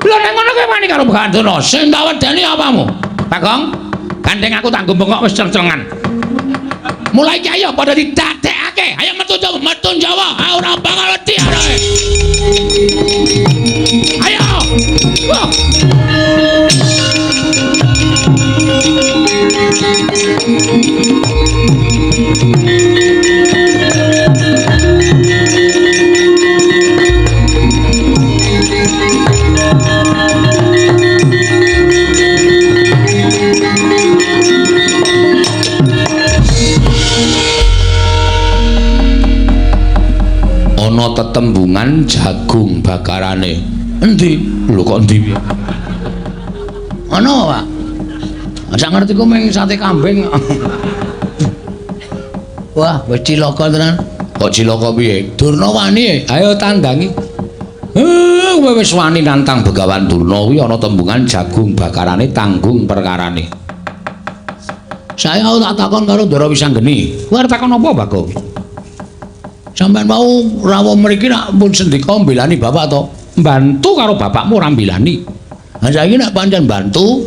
Lha nek ngono kowe wani karo Begawan Durna, sing tak wedeni apamu? Bagong, gandeng aku tak bengok wis ceng-cengan. Mulai iki ayo padha didadekake. Ayo metu Jawa, metu Jawa. Ora bakal wedi arek. Ayo. Wah. Ana tetembungan jagung bakarane. Endi? Lho kok endi piye? Ana, Pak. Sak ngerti ku mung sate kambing. Wah, wis cilaka tenan. Kok cilaka piye? Durna wani. Ayo tandangi. Kowe wis wani nantang Begawan Durna kuwi ana tembungan jagung bakarane tanggung perkarane. Saya tak takon karo Ndara Wisanggeni. Kowe arep takon apa, Bagong? Sampeyan mau rawuh mriki nak pun sendika mbelani bapak to? Mbantu karo bapakmu ora mbelani. Ha saiki nek pancen bantu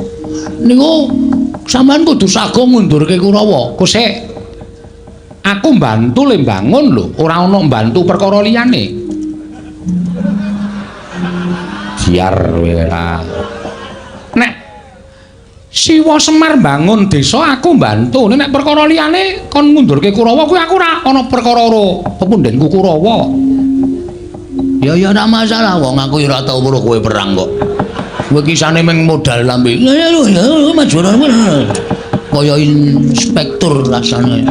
niku sampeyan kudu sago ngundurke Kurawa. Kosek. Aku mbantu le mbangun lho, ora ana mbantu perkara liyane. Biar kowe ora. Nek Siwa Semar mbangun desa aku mbantu. Nek perkara liyane kon ngundurke Kurawa kuwi aku ora ana perkara karo pepundhenku Kurawa. Ya ya ora masalah wong aku ya ora tau weruh kowe perang kok. Kowe kisane mung modal lambe. Ya ya maju. Kaya inspektur rasane.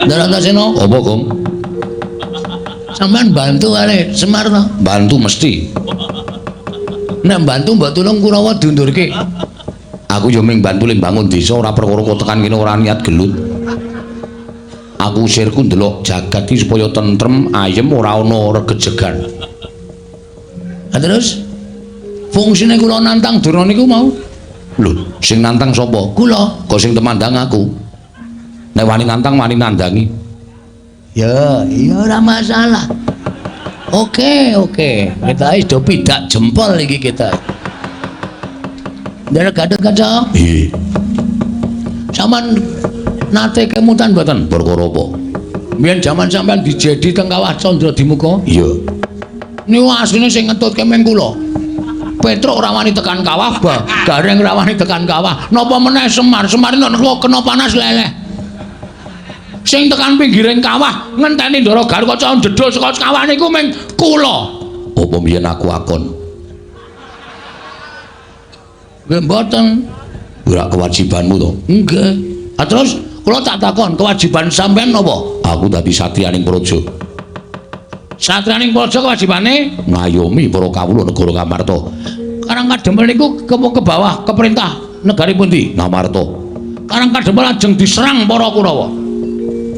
Ndarantasena apa, Gong? Sampeyan bantu kali Semar to? Bantu mesti. Nek bantu mbok tulung Kurawa diundurke. Aku yo mung bantu le mbangun desa ora perkara kok tekan kene ora niat gelut. Aku sirku ndelok jagat iki supaya tentrem, ayem ora ana regejegan. Ha terus fungsine kula nantang Durna niku mau. Lho, sing nantang sapa? Kula. Kok sing temandang aku. Nek wani nantang wani nandangi. Ya, iya ora masalah. Oke, oke. Kita wis do pidak jempol iki kita. Ndara Gatotkaca. Nggih. Sampeyan nate kemutan mboten? Perkara apa? Mbiyen jaman sampeyan dijedi teng Kawah Candra Dimuka? Iya. Niku asline sing ngetutke ming kula. Petruk ora wani tekan kawah, Gareng ora wani tekan kawah. Napa meneh Semar? Semar nek kena panas leleh. Sing tekan pinggiring kawah ngenteni Ndara Garukaca njedhul saka kawah niku ming kula. Apa mbiyen aku akon? Nggih mboten. Ora kewajibanmu to? Nggih. Ah terus kula tak takon, kewajiban sampean napa? Aku dadi satriyaning praja. Satriyaning praja kewajibane ngayomi para kawula negara Ngamarta. Karang Kadempel niku ke bawah ke perintah negari pundi? Ngamarta. Karang Kadempel lajeng diserang para Kurawa.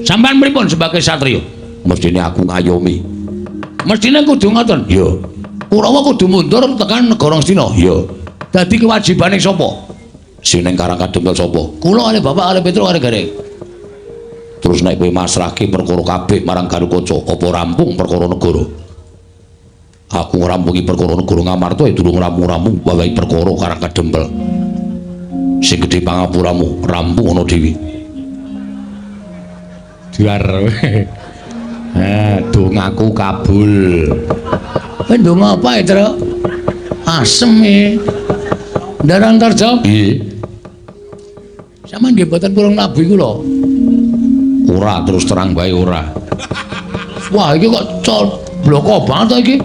Sampean pripun sebagai satriya? Mestine aku ngayomi. Mestine kudu ngoten. Iya. Kurawa kudu mundur tekan negara Ngastina. Iya. Dadi kewajibane sapa? Sing ning Karang Kadempel sapa? Kula kalih bapak kalih Petruk kalih Gareng. Terus nek kowe masrahke perkara kabeh marang Garukaca, apa rampung perkara negara? Aku ngrampungi perkara negara Ngamarta ya durung rampung-rampung wawahi perkara Karang Kadempel. Sing gedhe pangapuramu, rampung ana dhewe. Duar. Dongaku kabul. Kowe ndonga apa ya, Truk? Asem e. Ndara Antarja? Nggih. Sampeyan nggih mboten purung nabuhi kula. Ora, terus terang bae ora. Wah, iki kok bloko banget to iki.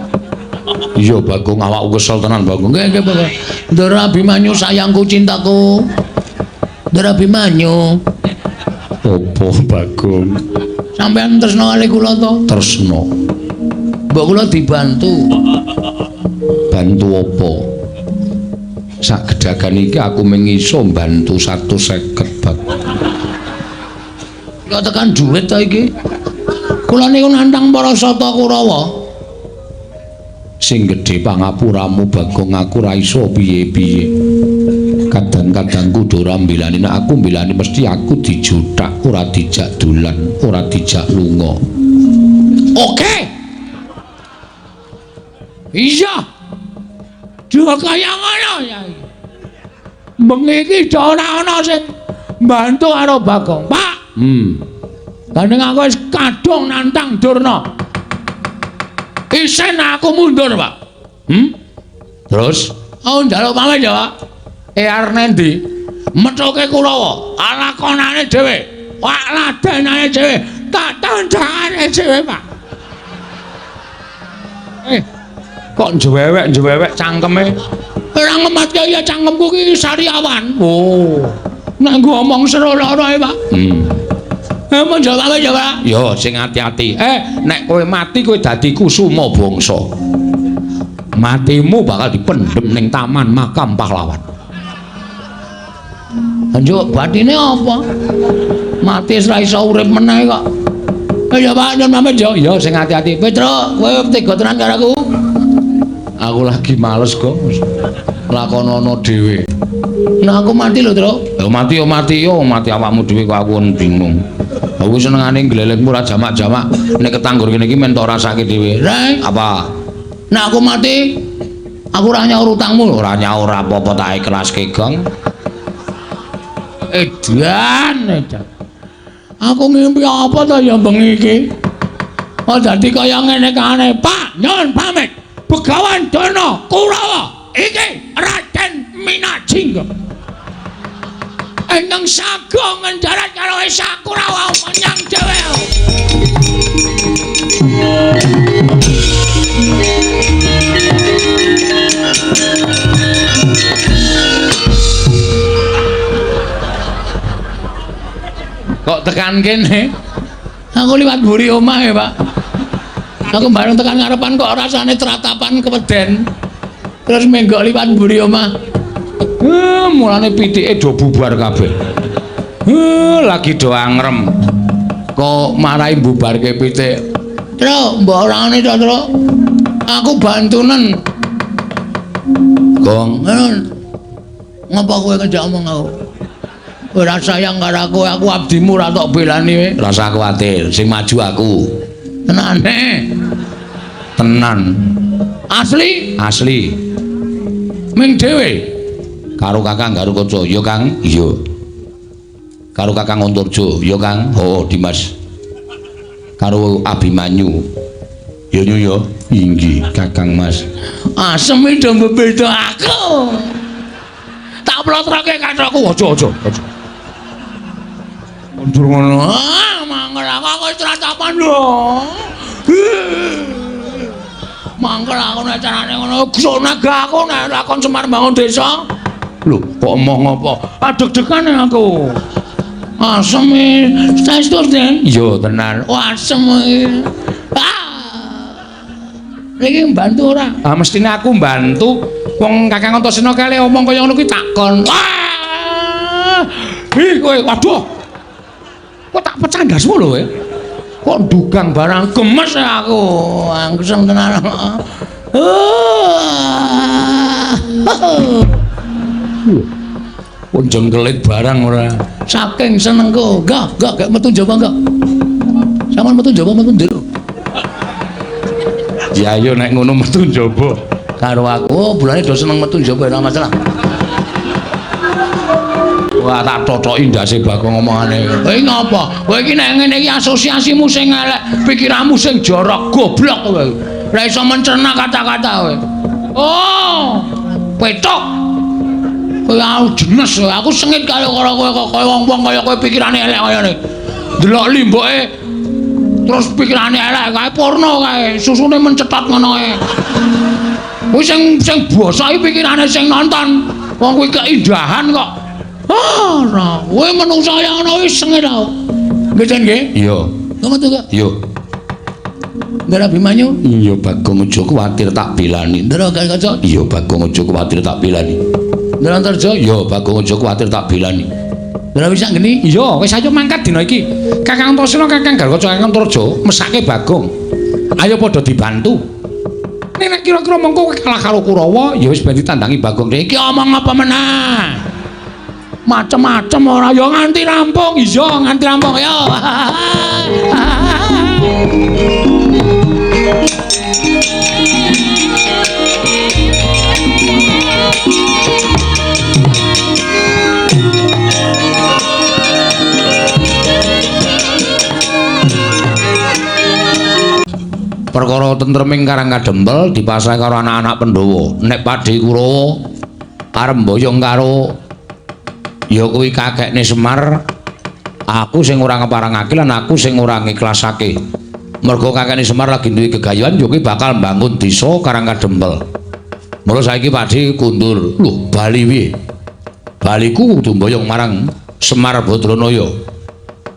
Iya, Bagong, awakku kesel tenan, Bagong. Nggih, nggih, Bagong. Ndara Abimanyu sayangku cintaku. Ndara Abimanyu. Opo, Bagong? Sampeyan tresna kali kula to? Tresna. Mbok kula dibantu. Bantu apa? Sak gedagan iki aku mung iso mbantu 150, Bagong. Kok tekan duit to iki? Kula niku nantang para sata Kurawa. Sing gedhe pangapuramu, Bagong, aku ora iso piye-piye. Kadang-kadang kudu ora mbelani, nek aku mbelani mesti aku dijuthak, ora dijak dolan, ora dijak lunga. Oke. Iya. Dua kaya ngono ya. Bengi iki ora ana sing mbantu karo Bagong, Pak. Gandeng aku wis kadung nantang Durna. Isen aku mundur, Pak. Terus aku njaluk pamit ya, Pak. Arep nendi? Methuke Kurawa, lakonane dhewe, wak ladenane dhewe, tak tandangane dhewe, Pak. Kok njewewek-njewewek cangkeme? Ora ngematke ya cangkemku ki sariawan. Oh. Nek nggo omong seru lara ae, Pak. Mun jawab ya, Pak. Yo sing ati-ati. Nek kowe mati kowe dadi kusuma bangsa. Matimu bakal dipendhem ning taman makam pahlawan. Njuk batine apa? Mati wis ra iso urip meneh kok. Ya Pak, nyun pamit yo. Yo sing ati-ati. Petruk, kowe tega tenan karo aku. Aku lagi males kok. Lakonono dhewe. Nek aku mati lho, Truk. Ya mati yo mati yo, mati awakmu dhewe kok aku bingung. Aku senengane glelengmu ora jamak-jamak. Nek ketanggur kene iki men tok rasake dhewe. Reng, apa? Nek aku mati, aku ora nyaur utangmu. Ora nyaur apa-apa tak ikhlaske, Gong. Edan, edan. Aku ngimpi apa to ya bengi iki? Oh dadi kaya ngene kane, Pak, nyun pamit. Begawan Durna Kurawa iki Raden Minajingga. Ingkang sago ngendarat karo Esa Kurawa menyang dhewe. Kok tekan kene? Aku liwat mburi omah ya, Pak. Aku bareng tekan ngarepan kok rasane tratapan keweden. Terus menggok liwat mburi omah. Mulane pitike do bubar kabeh. Lagi do angrem. Kok marai bubarke pitik. Truk, mbok orangane to, Truk. Aku bantunen. Gong, ngapa kowe ngejak omong aku? Ora sayang karo aku, aku abdimu ora tok belani kowe. Rasa kuwatir, sing maju aku. Tenane. Tenan. Asli? Asli. Ming dhewe. Karo Kakang Garukaca, ya Kang? Iya. Karo Kakang Antarja, ya Kang? Oh, Dimas. Karo Abimanyu. Ya nyu ya. Inggih, Kakang Mas. Asem do mbebeda aku. Tak plotroke kathokku. Aja aja aja. Mundur ngono. Ah, mangkel aku wis tratapan lho. Mangkel aku nek carane ngono. Gsonaga aku nek lakon Semar bangun desa. Lho, kok emoh ngopo? Ah deg-degan aku. Asem e. Saestu, Den. Iya, tenan. Oh, asem e. Ah. Iki mbantu ora? Ah, mestine aku mbantu. Wong Kakang Antasena kale omong kaya ngono kuwi takon. Wah! Ih, kowe waduh. Kok tak pecah ndasmu lho kowe. Kok ndugang barang gemes aku. Angsem tenan. Pun jengkelit barang ora. Saking senengku. Enggak, enggak, gak metu njaba enggak. Sampeyan metu njaba metu ndero. Ya ayo nek ngono metu njaba karo aku. Oh, bulane do seneng metu njaba ora masalah. Wah, tak totoki ndase Bagong omongane. Kowe ngopo? Kowe iki nek ngene iki asosiasimu sing elek, pikiranmu sing jorok, goblok kowe. Ora iso mencerna kata-kata kowe. Oh, petok. Kowe aku jenes, aku sengit karo kowe kok kaya wong-wong kaya kowe pikirane elek kaya ngene. Delok limboke terus pikirane elek kae porno kae, susune mencetot ngono kae. Kuwi sing sing basa iki pikirane sing nonton. Wong kuwi keindahan kok. Ah, ora. Kowe menungsa kaya ngono wis sengit aku. Nggih, Jan nggih? Iya. Kok metu kok? Iya. Ndara Abimanyu? Iya, Bagong aja kuwatir tak belani. Ndara Gatotkaca? Iya, Bagong aja kuwatir tak belani. Ndara Antarja? Iya, Bagong aja kuwatir tak belani. Ndara Wisanggeni? Iya, wis ayo mangkat dina iki. Kakang Antasena, Kakang Gatotkaca, Kakang Antarja mesake Bagong. Ayo padha dibantu. Nek kira-kira mengko kowe kalah karo Kurawa, ya wis ben ditandangi Bagong. Iki omong apa meneh? Macem-macem ora ya nganti rampung. Iya, nganti rampung ya. Perkara tentreming Karang Kadempel dipasrahi karo anak-anak Pandhawa. Nek Padhe Kurawa arep mboyong karo ya kuwi kakekne Semar, aku sing ora ngeparangake lan aku sing ora ngiklasake. Mergo kakekne Semar lagi duwe gegayuhan ya kuwi bakal mbangun desa Karang Kadempel. Mula saiki Padhe kundur. Lho, bali piye? Baliku kudu mboyong marang Semar Badranaya.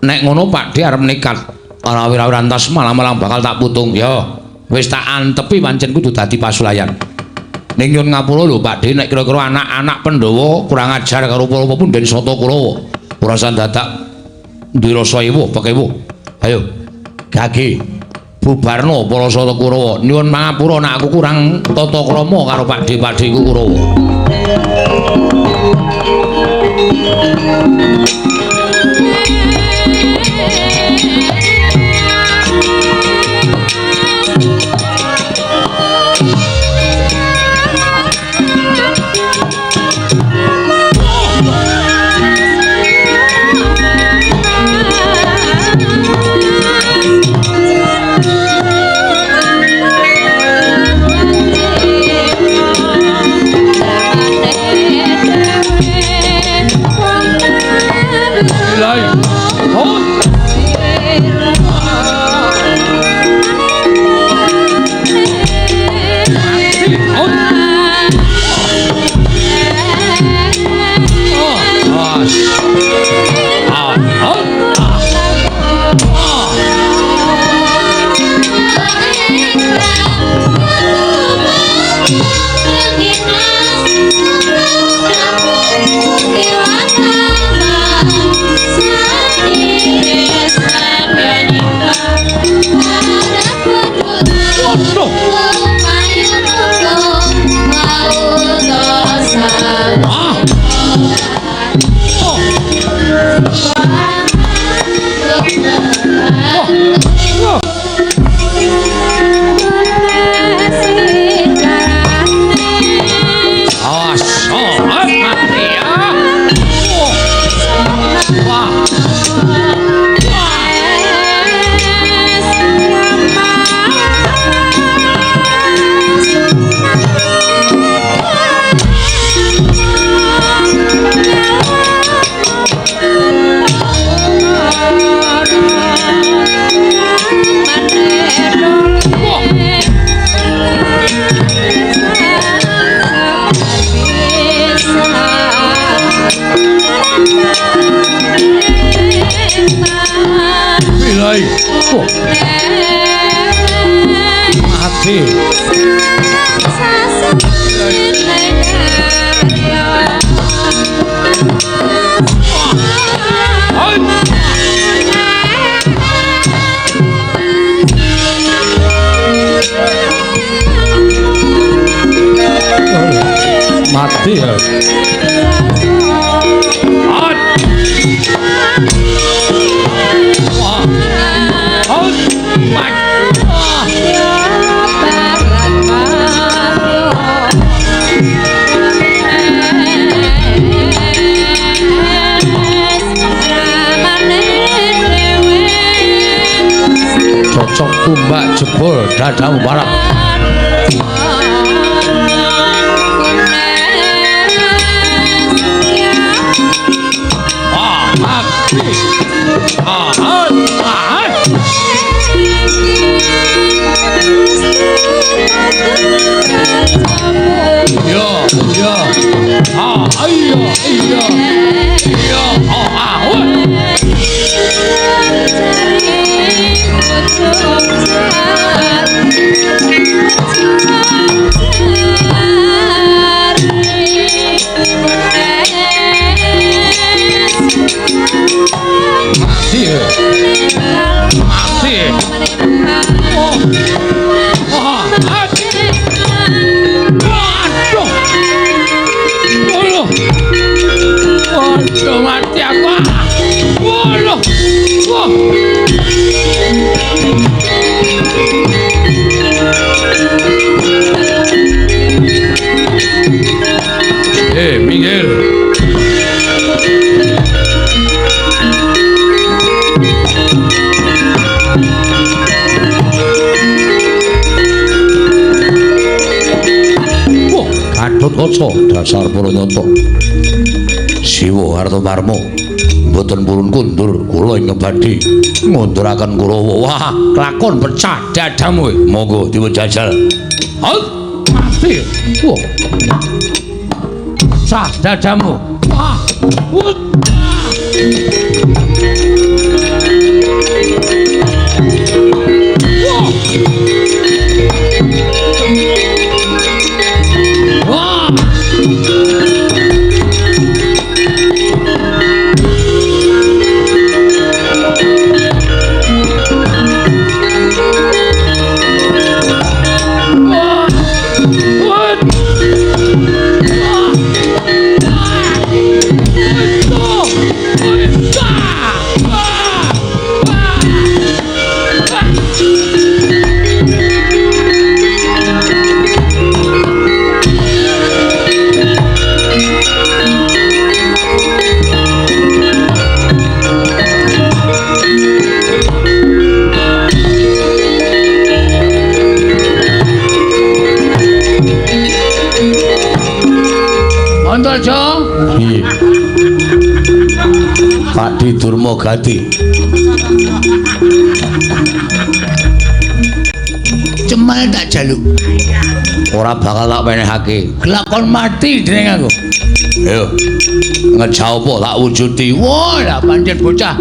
Nek ngono Padhe arep nekat. Ana wira-wirantas malang-malang bakal tak putung. Ya, wis tak antepi pancen kudu dadi pasulayan. Ning nyun ngapura lho Pakde, nek kira-kira anak-anak Pandhawa kurang ajar karo apa-apa pun den Sata Kurawa. Ora usah dadak duwe rasa ewuh pekewuh. Ayo, gage bubarno para Sata Kurawa. Nyuwun pangapura nek aku kurang tata krama karo Pakde-pakdeku Kurawa. Mati. Mati ya. Cocok tumbak jebol dadamu parah. Iya, iya. Ah, iya, iya. Iya, ah, ah. Mati. Mati. Oh. Oh. Waduh. Waduh. Waduh, mati aku. Waduh. Wah. Minggir. Wah, Gatotkaca dasar para nyata. Siwa Artomarma mboten purun kundur kula ingkang badhe ngunduraken Kurawa. Wah, kelakon pecah dadamu. Monggo dipun jajal. Mati. Wah. Pecah dadamu. Wah. Wah. Wah. Piye? Pak Di Durma Gati. Cemal tak jaluk. Ora bakal tak penehake. Kelakon mati dening aku. Ayo. Ngejauh apa tak wujudi. Wah, lah pancen bocah.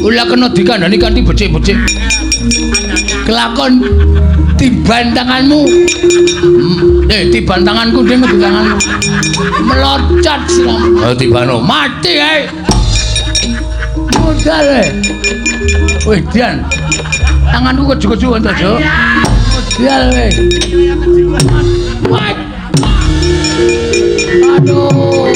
Ora kena dikandani kanthi becik-becik. Kelakon tiban tanganmu. Tiban tanganku ding di tanganmu. Meloncat siramu. Ayo tibano. Mati ae. Modal e. Wih, Dian. Tanganku keju-keju Antaja. Modal e. Aduh.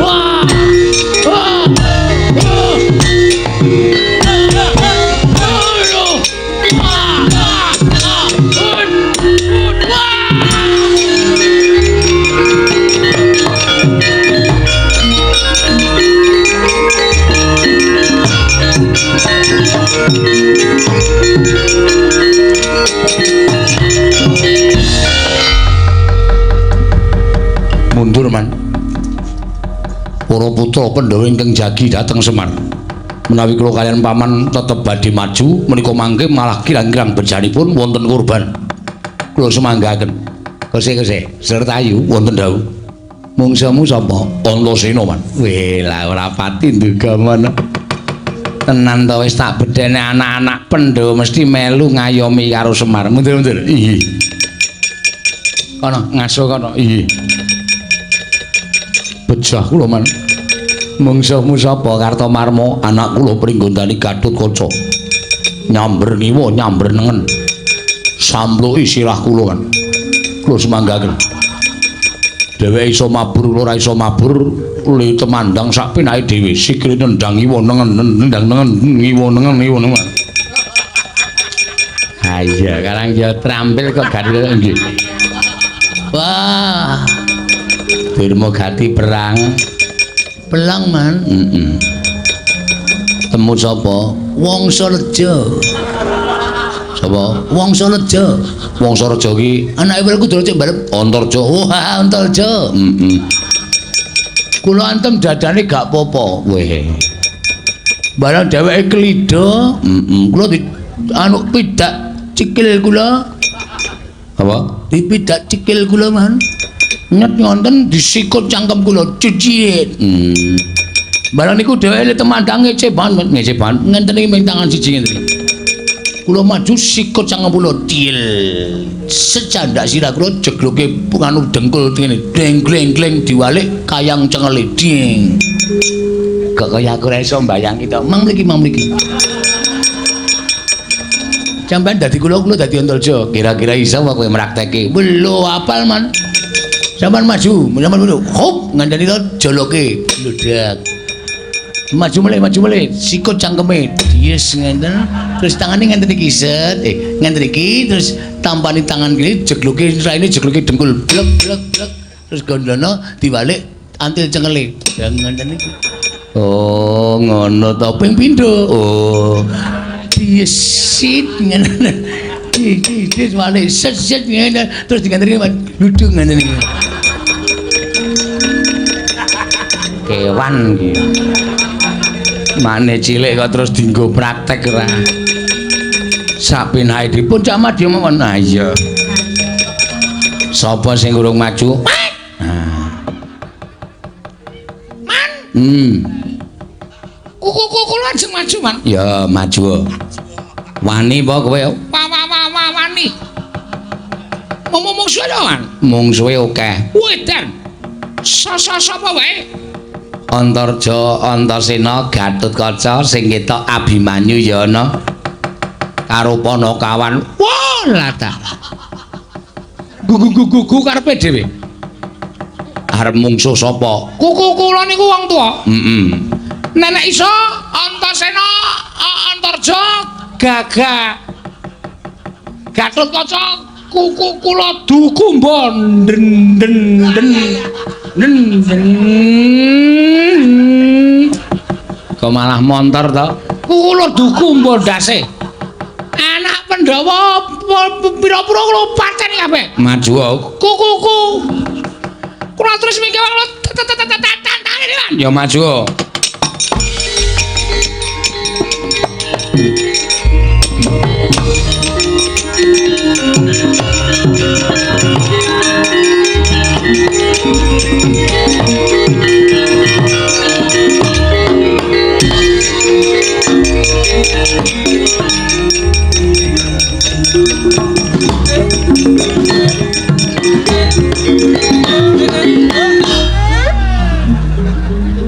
Wah. Wah. Wah. Mundur man. Para putra Pandhawa ingkang jagi dhateng Semar. Menawi kula kaliyan paman tetep badhe maju menika mangke malah kirang-kirang bejanipun wonten korban. Kula sumanggaken. Kose-kose, Sertayu wonten dawuh. Mungsuhmu sapa? Antasena, Man. Weh, lah ora pati nduga mono. Tenan to wis tak bedhene anak-anak Pandhawa mesti melu ngayomi karo Semar. Mundur-mundur. Iya. Kono ngaso kono. Iya. Bejah kula, Man. Mungsuhmu sapa? Kartomarma, anak kula Pringgondani Gatotkaca. Nyamber ngiwa, nyamber nengen. Sampluki sirah kula, Man. Kula sumanggaken. Dheweke iso mabur, kula ora iso mabur, le temandang sak penake dhewe. Sikile nendang ngiwa nengen, nendang nengen, ngiwa nengen, ngiwa nengen. Ha iya, karang ya trampil kok gari nggih. Wah. Dirma gati perang. Pelang, Man. Heeh. Temu sapa? Wangsa Reja. Sapa? Wangsa Reja. Wangsa Reja ki anake Werkudara cek barep Antarja. Wah, Antarja. Heeh. Kula antem dadane gak apa-apa. Weh. Barang dheweke klida, heeh. Kula di anu pidak cikil kula. Apa? Dipidak cikil kula, Man. Nyet ngonten disikut cangkem kula cicit. Barang niku dheweke temandang ngece banget, ngece banget. Ngenten iki ming tangan siji ngenten iki. Kula maju sikut cangkem kula til. Secandak sirah kula jegloke anu dengkul ngene. Deng gleng gleng diwalik kayang cengele ding. Kok kaya aku ora iso mbayangi to. Mang mriki, mang mriki. Sampeyan dadi kula, kula dadi Antarja. Kira-kira iso apa kowe mrakteke? Lho, apal, Man. Sampeyan maju, sampeyan maju. Hop, ngandani to joloke. Bludak. Maju mulai, maju mulai. Sikut cangkeme. Dies ngenten. Terus tangane ngenten iki set. Ngenten iki terus tampani tangan kene jegloke raine jegloke dengkul. Blek blek blek. Terus gondono diwalik antil cengele. Ya ngenten iki. Oh, ngono to. Ping pindho. Oh. Dies sit ngene. Iki walik set set ngene terus diganteni ludung ngene iki. Kewan iki. Mane cilik kok terus dienggo praktek ora. Sapenake dipun Cak Madya mawon. Ha iya. Sapa sing urung maju? Man. Man. Kuku kula ajeng maju, Man. Ya, maju. Wani apa kowe? Wani. Mungsuhe lho, Man. Mungsuhe akeh. Wedan. Sapa wae? Antarja, Antasena, Gatotkaca sing ketok Abimanyu ya ana. Karo Panakawan. Wah, lah ta. Gugu-gugu karepe dhewe. Arep mungsuh sapa? Kuku kula niku wong tuwa. Heeh. Nenek iso Antasena, Antarja, Gagah. Gatotkaca kuku kula dukumba den den den den den. Kok malah montor to? Kuku kula dukumba ndase. Anak Pandhawa pira-pira kula pateni kabeh. Maju kukuku. Kula terus mingke kula tantangane, Man. Ya maju.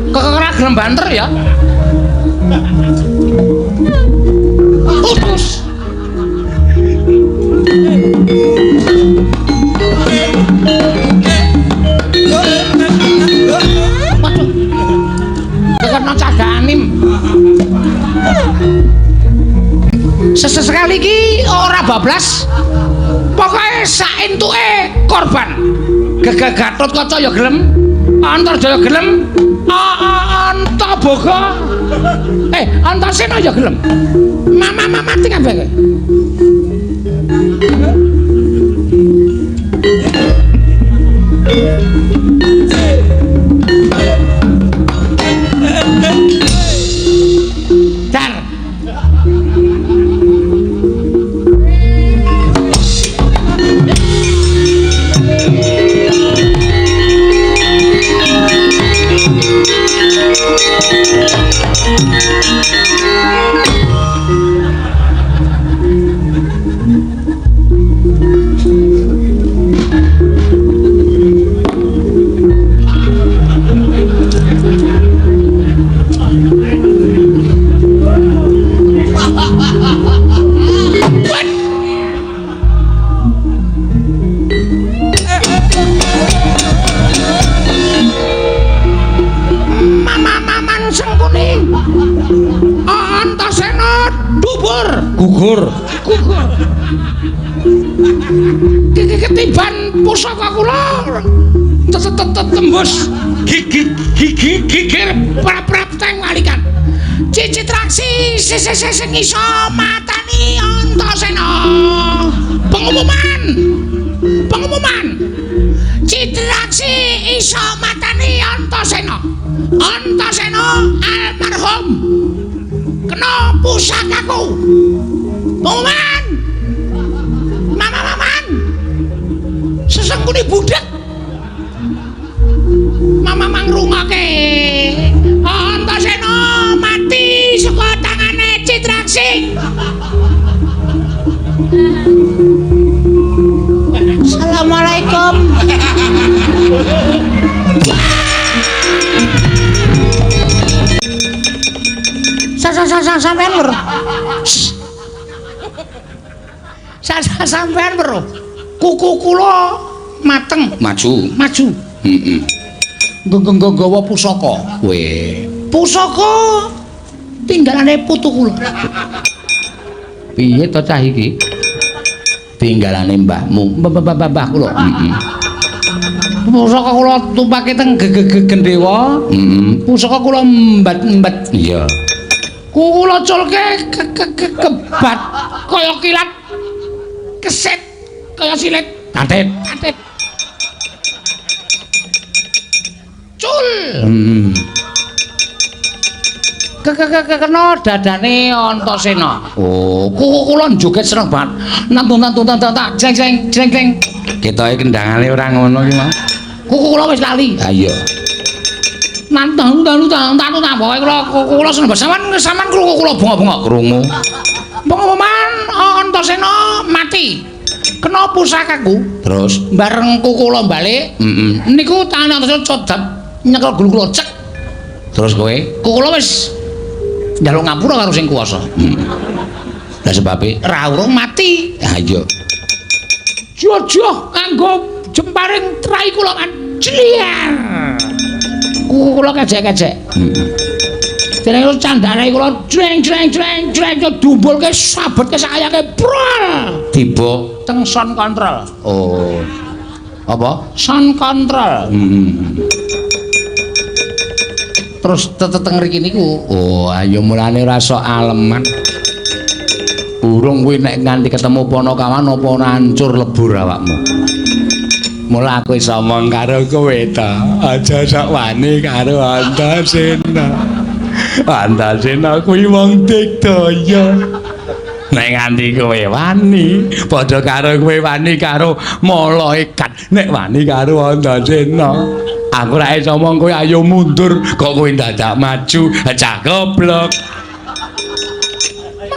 Kok ora gelem banter ya? Putus. Waduh. Kekena caganim. Sesekali iki ora bablas. Pokoke sak entuke korban. Gagah Gatotkaca ya gelem, Antarja ya gelem, Antaboga. Antasena ya gelem. Mama mati kabeh kowe. Sengkuni. Antasena dubur, Gugur. Gugur. Ketiban pusaka kula tembus gigi gigi gigir prap-prap teng walikan. Citraksi sing iso matani Antasena. Pengumuman. Pengumuman. Citraksi iso matani Antasena. Antasena almarhum kena pusakaku. Pengumuman. Mama-maman. Sesengkune budhek. Mama mangrungake. Antasena mati saka tangane Citraksi. Assalamualaikum. Sampean bro. Sampean bro. Kuku kula mateng. Maju. Maju. Heeh. Nggawa pusaka. Weh. Pusaka tinggalane putu kula. Piye to cah iki? Tinggalane mbahmu. Mbah kula. Heeh. Pusaka kula tumpake teng gendhewa. Heeh. Pusaka kula mbat-mbat. Iya. Kula culke kebat kaya kilat. Keset kaya silit. Tatit. Tatit. Cul. Kena dadane Antasena. Oh, kuku kula joget seneng banget. Nantun tak jeng jeng jeng jeng. Ketoke kendangane ora ngono iki, Mas. Kuku kula wis lali. Ha iya. Nantun nantun pokoke kula kuku kula seneng banget. Sampeyan krungu kula bengok-bengok krungu. Pengumuman Antasena mati. Kena pusakaku. Terus bareng kuku kula balik. Heeh. Niku tangane Antasena codap nyekel gulu kula cek. Terus kowe? Kuku kula wis njaluk ngapura karo sing kuwasa. Lah sebabe ra urung mati. Ha iya. Jojoh nganggo jemparing trai kula kan. Jliar. Kuku kula kejek-kejek. Heeh. Dene candane kula jreng jreng jreng jreng dumbulke sabetke sakayake brol. Tiba teng sound control. Oh. Apa? Sound control. Heeh. Terus teteng mriki niku. Oh, ayo mulane ora sok aleman. Burung kuwi nek nganti ketemu Panakawan apa ora hancur lebur awakmu. Mula aku iso omong karo kowe ta. Aja sok wani karo Antasena. Antasena kuwi wong digdaya. Nek nganti kowe wani, padha karo kowe wani karo malaikat. Nek wani karo Antasena, aku ora iso omong kowe ayo mundur, kok kowe dadak maju, cah goblok.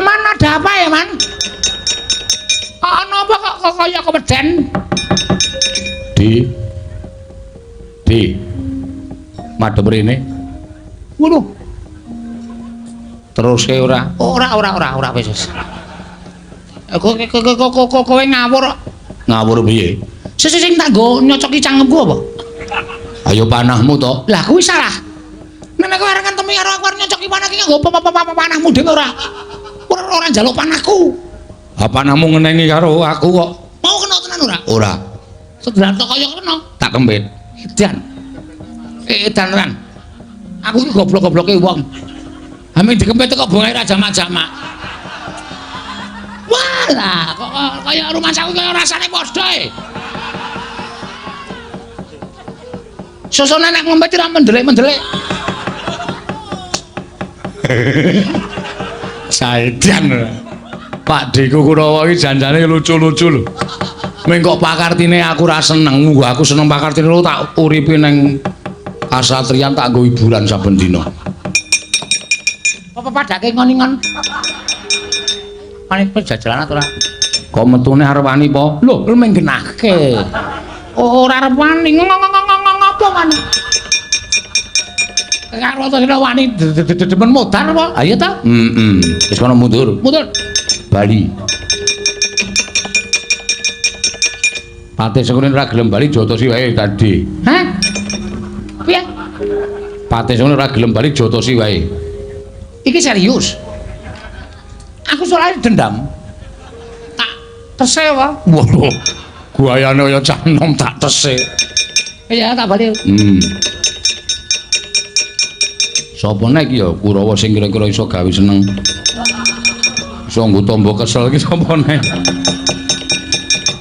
Man, ada apa ya, Man? Ana apa kok kaya keweden? Di. Di. Madhep rene. Ngono. Teruske ora? Ora wis wis. Kowe ngawur. Ngawur piye? Sing tak nggo nyocoki cangkemku apa? Ayo panahmu to. Lah kuwi salah. Nek kowe arep ngentemi karo aku arep nyocoki panah iki nganggo panahmu dhewe ora. Ora njaluk panahku. Ha panahmu ngenengi karo aku kok. Mau kena tenan ora? Ora. Sedelan tok kaya kena. Tak kempit. Edan. Edan tenan. Aku iki goblok-gobloke wong. Ame dikempit kok bongae ra jamak-jamak. Walah, kok kaya rumangsaku kaya rasane padha e. Sosone nek ngempet ora mendelik-mendelik. Saedan. Pak Deku Kurawa iki janjane lucu-lucu lho. Ming kok pakartine aku ora seneng. Aku seneng pakartine lho tak uripi nang kasatriyan tak nggo hiburan saben dina. Apa padake ngon-ngon? Panik pejajalan ora? Kok metune arep wani po? Lho, lu menggenahke. Ora arep wani ngopo wani? Karo to wani demen modar apa? Ayo ta? Heeh. Wis kono mundur. Mundur. Bali. Patih Sengkuni ora gelem bali jotosi wae tadi. Hah? Piye? Patih Sena ora gelem bali jotosi wae. Iki serius. Aku soalnya dendam. Tak tese wae. Waduh. Guayane kaya cah enom tak tese. Iya, tak bali. Sapa nek iki ya Kurawa sing kira-kira iso gawe seneng. Iso nggo tombo kesel iki sapa nek?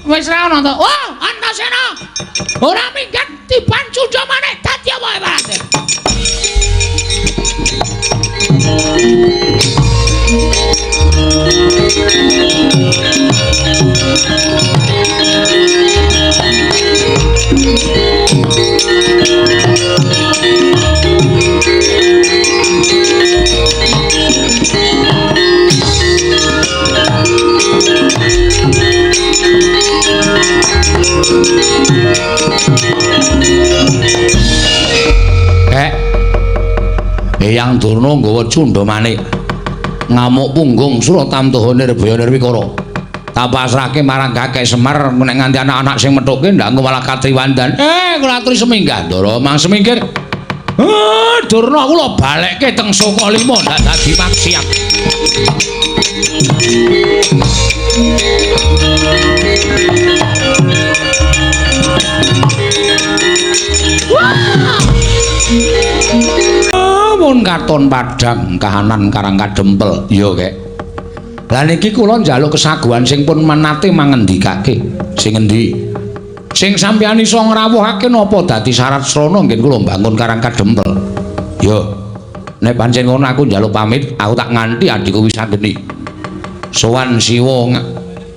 Wis ra ono to. Wah, Antasena. Ora minggat tiban cundha maneh dadi apa ibarate. Kek. Eyang Durna nggawa cundha manik. Ngamuk punggung Suratamtaha Nirbaya Nirwikara. Tak pasrahke marang Kakek Semar nek nganti anak-anak sing methuke ndak engko malah katriwandan. Kula aturi seminggah, Ndara, mang semingkir. Durna kula balekke teng Sukalima ndak dadi maksiat. Mun katon padhang kahanan Karang Kadempel. Iya, Kek. Lah niki kula njaluk kesaguhan sing pun menate mangendikake. Sing endi? Sing sampeyan iso ngrawuhake napa dadi syarat srana ngen kula mbangun Karang Kadempel. Yo. Nek pancen ngono aku njaluk pamit, aku tak nganti adhiku Wisanggeni. Sowan Siwa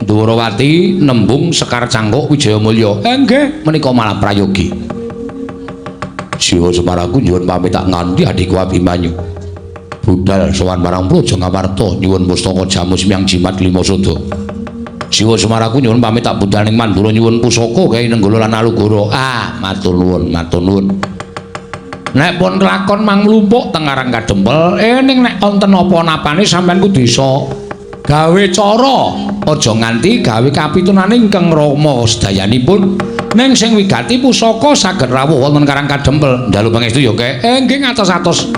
Ndwarawati nembung Sekar Cangkuk Wijayamulya. Nggih, menika malah prayogi. Siwa Semar aku nyuwun pamit tak nganti adhiku Abimanyu. Budal sowan marang Praja Ngamarta nyuwun pustaka jamu semyang jimat lima sada. Siwa Semar aku nyuwun pamit tak budal ning Mandura nyuwun pusaka gawe Nenggala lan Alugoro. Ah, matur nuwun, matur nuwun. Nek pun kelakon mang mlumpuk teng Karang Kadempel, ning nek wonten apa-napane sampean kudu iso gawe cara, aja nganti gawe kapitunane ingkang rama sedayanipun. Ning sing wigati pusaka saged rawuh wonten Karang Kadempel. Njaluk pangestu ya, Kek. Nggih ngatos-atos.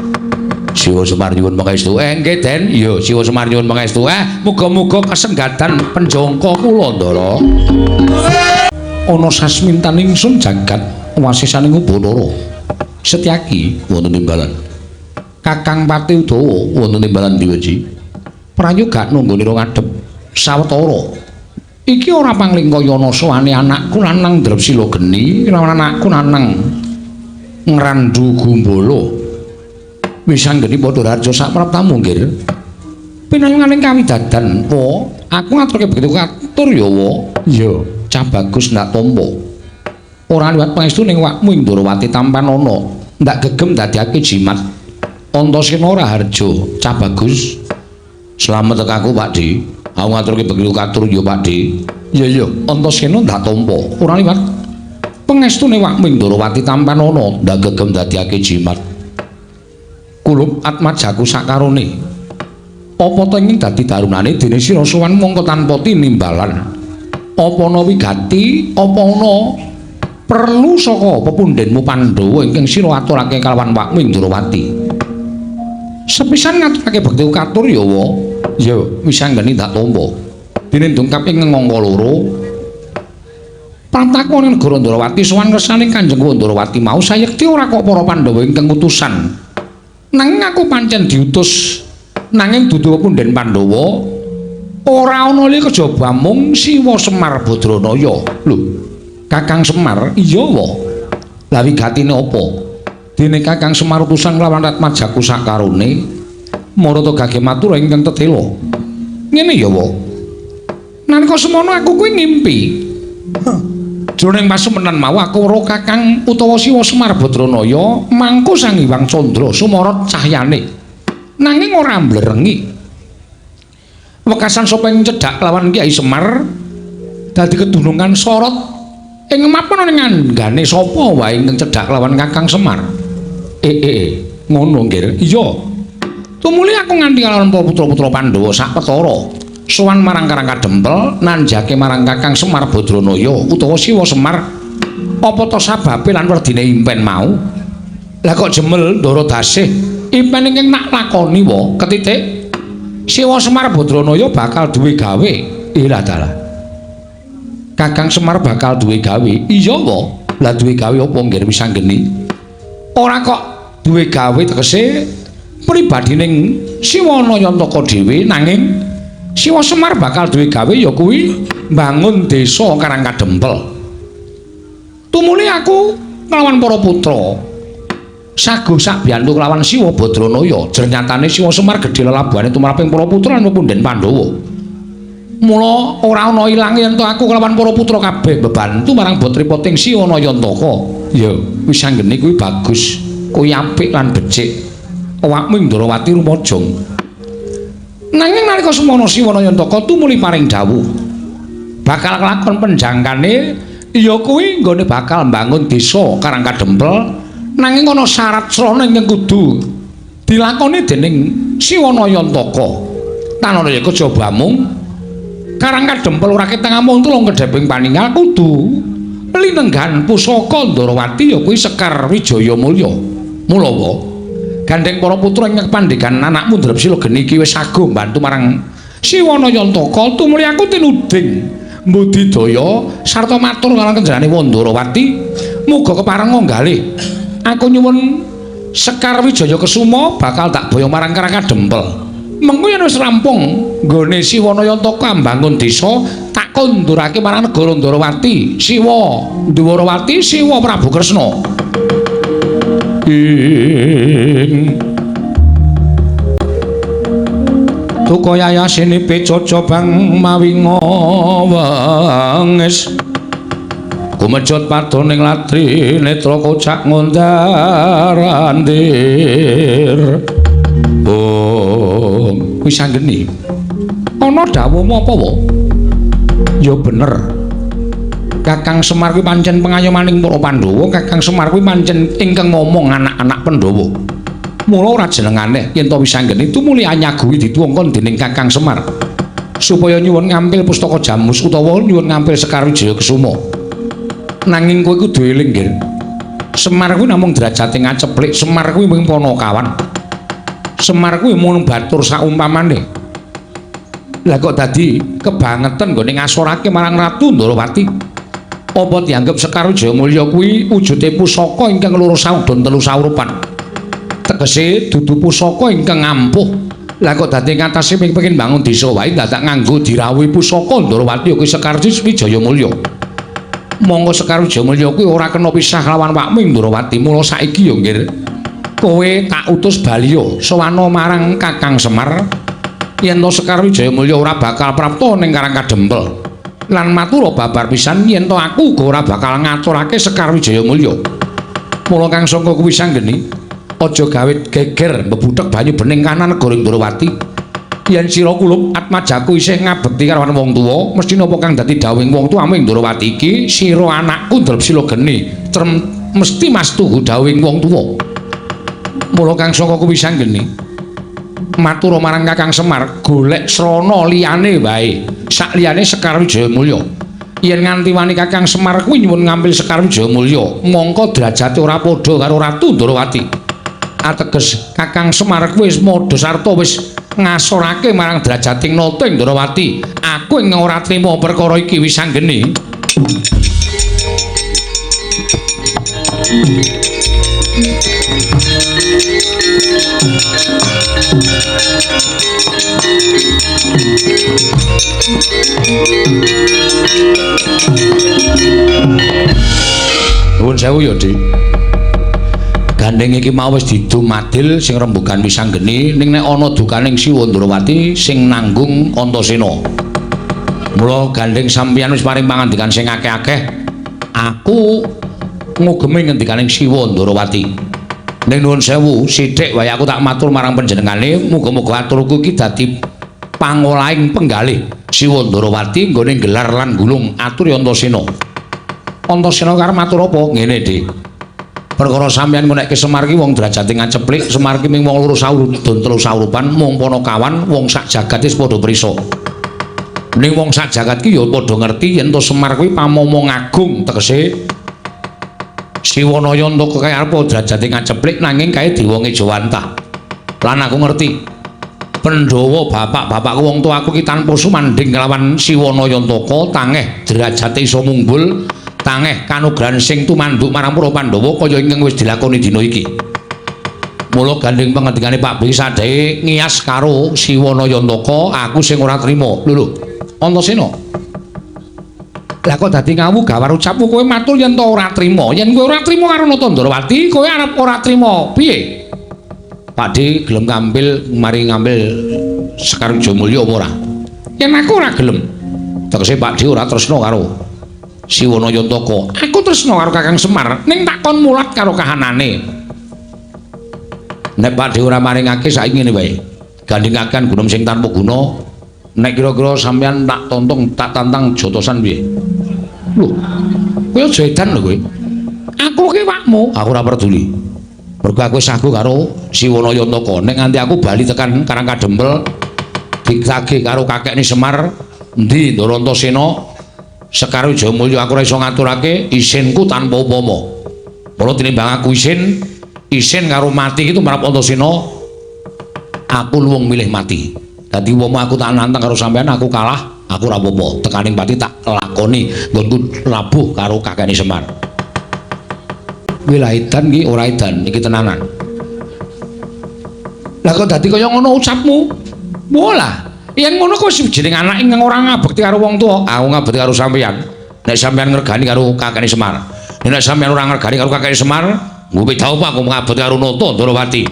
Siwa Semar nyuwun pangestu. Nggih, Den. Iya, Siwa Semar nyuwun pangestu. Muga-muga kasenggatan penjangka kula, Ndara. Ana sasmintan ingsun jagat wasisaning Ubanara. Setyaki wonten timbalan. Kakang Pati Udawa wonten timbalan Diweji. Prayoga nunggonira ngadhep sawetara. Iki ora panglingkayana sowane anakku lanang Drepsila geni, lawan anakku lanang Ngrandu Gumbala. Wis anggeni padha raja sapraptamu nggir. Pinanganing kawidadan, wa, aku ngaturke begitu katur ya, wa. Iya, cah bagus ndak tampa. Ora liwat pangestu ning wakmu ing Ndorowati tampanana, ndak gegem dadiake jimat. Antasena Raharja, cah bagus. Slamet aku, Pak Di. Aku ngaturke begitu katur ya, Pak Di. Iya, iya, Antasena ndak tampa. Ora liwat pangestune wakmu ing Ndorowati tampanana, ndak gegem dadiake jimat. Kulup atmajaku sakarone. Apa ta ing dadi darunane dene sira sowan mongko tanpa tinimbalan. Apa ana wigati, apa ana perlu saka pepundhenmu Pandhawa ingkang sira aturake kalawan wakmu ing Ndorowati. Sepisan ngaturake bekti katur ya, wa. Ya, wis anggeni ndak tampa. Dene dongkap ing angka loro. Prataku ning negara Ndorowati sowan ngersane Kanjeng Ndorowati mau sayekti ora kok para Pandhawa ingkang utusan. Nanging aku pancen diutus nanging dudu pepundhen Pandhawa ora ana li kejaba mung Siwa Semar Badranaya. Lho, Kakang Semar? Iya, wa. Lah wigatine apa? Dene Kakang Semar utusan lawan Ratmajaku sakarone marata gage matur ingkang tetela. Ngene ya, wa. Nalika semono aku kuwi ngimpi. Jroning pasumenan mau aku weruh Kakang utawa Siwa Semar Badranaya mangku Sang Hyang Candra sumorot cahyane. Nanging ora mblerengi. Wekasan sapa ing cedhak lawan Kyai Semar dadi kedunungan sorot ing mapan ning anggane sapa wae ingkang cedhak lawan Kakang Semar. Ngono nggih. Iya. Tumuli aku nganti kalawan para putra-putra Pandhawa sawetara sowan marang Karang Kadempel nanjake marang Kakang Semar Badranaya utawa Siwa Semar. Apa ta sababe lan werdine impen mau? Lah kok jemel Ndara Dasih impen ingkang nak lakoni wa ketitik Siwa Semar Badranaya bakal duwe gawe. Ilah dalah. Kakang Semar bakal duwe gawe. Iya wa. Lah duwe gawe apa nggih Wisanggeni? Ora kok duwe gawe tegese pribadining Siwa Nayantaka dhewe, nanging Siwa Semar bakal duwe gawe ya kuwi mbangun desa Karang Kadempel. Tumuli aku nglawan para putra. Sago sakbiyantu kelawan Siwa Badranaya. Jernyatane Siwa Semar gedhe lelabuhane tumraping para putra lan punden Pandhawa. Mula ora ana ilange yen to aku kelawan para putra kabeh bebantu marang botripoting Siwa Nayantaka. Ya, Wisanggeni kuwi bagus, kuwi apik lan becik. Awakmu ing Ndrawati rumajang. Nanging nalika semono Siwa Nayantaka tumuli paring dawuh bakal kelakon penjangkane ya kuwi nggone bakal mbangun desa Karang Kadempel. Nanging ana syarat srana ingkang kudu dilakoni dening Siwa Nayantaka. Tanana ya kejaba mung Karang Kadempel ora ketang amung tulung kedheping paningal kudu linenggan pusaka Ndrawati ya kuwi Sekar Wijaya Mulya. Mula wa gandeng para putra ingkang pandhegan anakmu Drepsila geni iki wis sago mbantu marang Siwa Nayantaka tumuli aku tinuding mbudidaya sarta matur marang kenjarane Ndrawati muga kepareng nggalih. Aku nyuwun Sekar Wijaya Kesuma bakal tak boyong marang Karang Kadempel. Mengko yen wis rampung nggone Siwa Nayantaka mbangun desa, tak kondurake marang negara Ndrawati, Siwa Ndwarawati, Siwa Prabu Kresna. Ing Tuka yayasine pecoco bang mawi ngawengis kumejot padoning latri netra kocak ngundar-andir. Oh, Wisanggeni. Ana dawuhmu apa wa? Ya bener. Kakang Semar kuwi pancen pengayomaning para Pandhawa, Kakang Semar kuwi pancen ingkang ngomong anak-anak Pandhawa. Mula ora jenengane yen to Wisanggeni tumuli anyaguhi dituwongkon dening Kakang Semar supaya nyuwun ngampil pustaka Jamus utawa nyuwun ngampil Sekar Wijaya Kesuma. Nanging kowe kudu eling nggih. Semar kuwi namung derajate ngaceplik, Semar kuwi mung panakawan. Semar kuwi mung batur saumpamane. Lah kok dadi kebangetan nggone ngasorake marang Ratu Ndrawati. Apa dianggep Sekar Wijaya Mulya kuwi wujude pusaka ingkang loro saudon telu saurupan. Tegese dudu pusaka ingkang ampuh. Lah kok dadi ngatasé pengin bangun desa wae dadak nganggo dirawuhi pusaka Ndrawati kuwi Sekar Wijaya Mulya. Monggo Sekar Wijaya Mulya kuwi ora kena pisah lawan wakmu ing Ndrawati. Mula saiki ya nggih kowe tak utus baliya sowana marang Kakang Semar yen to Sekar Wijaya Mulya ora bakal prapta ning Karang Kadempel. Lan matura babar pisan yen to aku uga ora bakal ngaturake Sekar Wijaya Mulya. Mula kang sangka kuwi Wisanggeni aja gawe geger mbebuthek banyu bening kanan negara Ndrawati. Yen sira kulup atmajaku isih ngabekti karo wong tuwa, mesti napa kang dadi dawuhing wong tuwa ing Ndrawati iki sira anakku Drepsila geni mesti mastuhu dawuhing wong tuwa. Mula kang saka kuwi Wisanggeni matur marang Kakang Semar golek srana liyane wae sak liyane Sekar Wijaya Mulya. Yen nganti wani Kakang Semar kuwi nyuwun ngampil Sekar Wijaya Mulya, mongko derajate ora padha karo Ratu Ndrawati. Ateges Kakang Semar kuwi wis madha sarta wis ngasorake marang derajating nata ing Ndrawati. Aku ing ora trima perkara iki Wisanggeni. Nuwun sewu ya, Dik. Gandeng iki mau wis didum adil sing rembugan Wisanggeni ning nek ana dukaning Siwa Ndrawati sing nanggung Antasena. Mula gandeng sampeyan wis paring pangandikan sing akeh-akeh, aku ngugemi ngendikaning Siwa Ndrawati. Ning nuwun sewu, sithik wae aku tak matur marang panjenengane, muga-muga aturku iki dadi pangolahing penggalih Siwa Ndrawati nggone gelar lan gulung atur Antasena. Antasena karep matur apa? Ngene, Dik. Perkara sampeyan ngonekke Semar ki wong derajate ngaceplik, Semar ki ming wong loro saurudon telu saurupan, mung panakawan, wong sak jagat wis padha prisa. Ning wong sak jagat ki ya padha ngerti yen to Semar kuwi pamomong agung, tegese Siwanaya Antaka kae arep derajate ngaceplik nanging kae dewa ngejawantah. Lan aku ngerti Pandhawa bapak-bapakku wong tuaku ki tanpa sumandhing kelawan Siwanaya Antaka tangeh derajate iso munggul, tangeh kanugrahan sing tumanduk marang para Pandhawa kaya ingkang wis dilakoni dina iki. Mula gandeng pangendikane Pak Bi sadhe ngiyas karo Siwanaya Antaka, aku sing ora trima. Lho lho, Antasena. Lah kok dadi ngawu gawar ucapmu kowe matur yen to ora trima. Yen kowe ora trima karo Nata Ndrawati, kowe arep ora trima piye? Pakde gelem ngambil mari ngambil Sekar Wijayamulya apa ora? Yen aku ora gelem. Tegese Pakde ora tresna karo Siwanaya Antaka. Aku tresna karo Kakang Semar, ning tak kon mulat karo kahanane. Nek Pakde ora maringake saiki ngene wae. Gandhengaken gunung sing tanpa guna. Nek kira-kira sampeyan tak tontong, tak tantang jotosan piye? Lho, kowe aja edan lho kowe. Aku ki wakmu, aku ora peduli. Mergo aku wis sagu karo Siwanaya Antaka. Nek nganti aku bali tekan Karang Kadempel ditagih karo kakekne Semar, endi Ndara Antasena, Sekar Wijayamulya aku ora iso ngaturake isinku tanpa upama. Mula tinimbang aku isin, isin karo mati iki tumrap Antasena, aku luwung milih mati. Dadi umpama aku tak nantang karo sampean aku kalah, aku ora apa-apa. Tekaning pati tak lakoni nggonku labuh karo kakekne Semar. Kuwi lah edan iki ora edan, iki tenanan. Lah kok dadi kaya ngono ucapmu? Walah, yen ngono kok wis jeneng anak ingkang ora ngabekti karo wong tuwa, aku ngabekti karo sampean. Nek sampean ngregani karo kakekne Semar. Nek sampean ora ngregani karo kakekne Semar, nggo beda apa aku ngabekti karo Nata Ndrawati.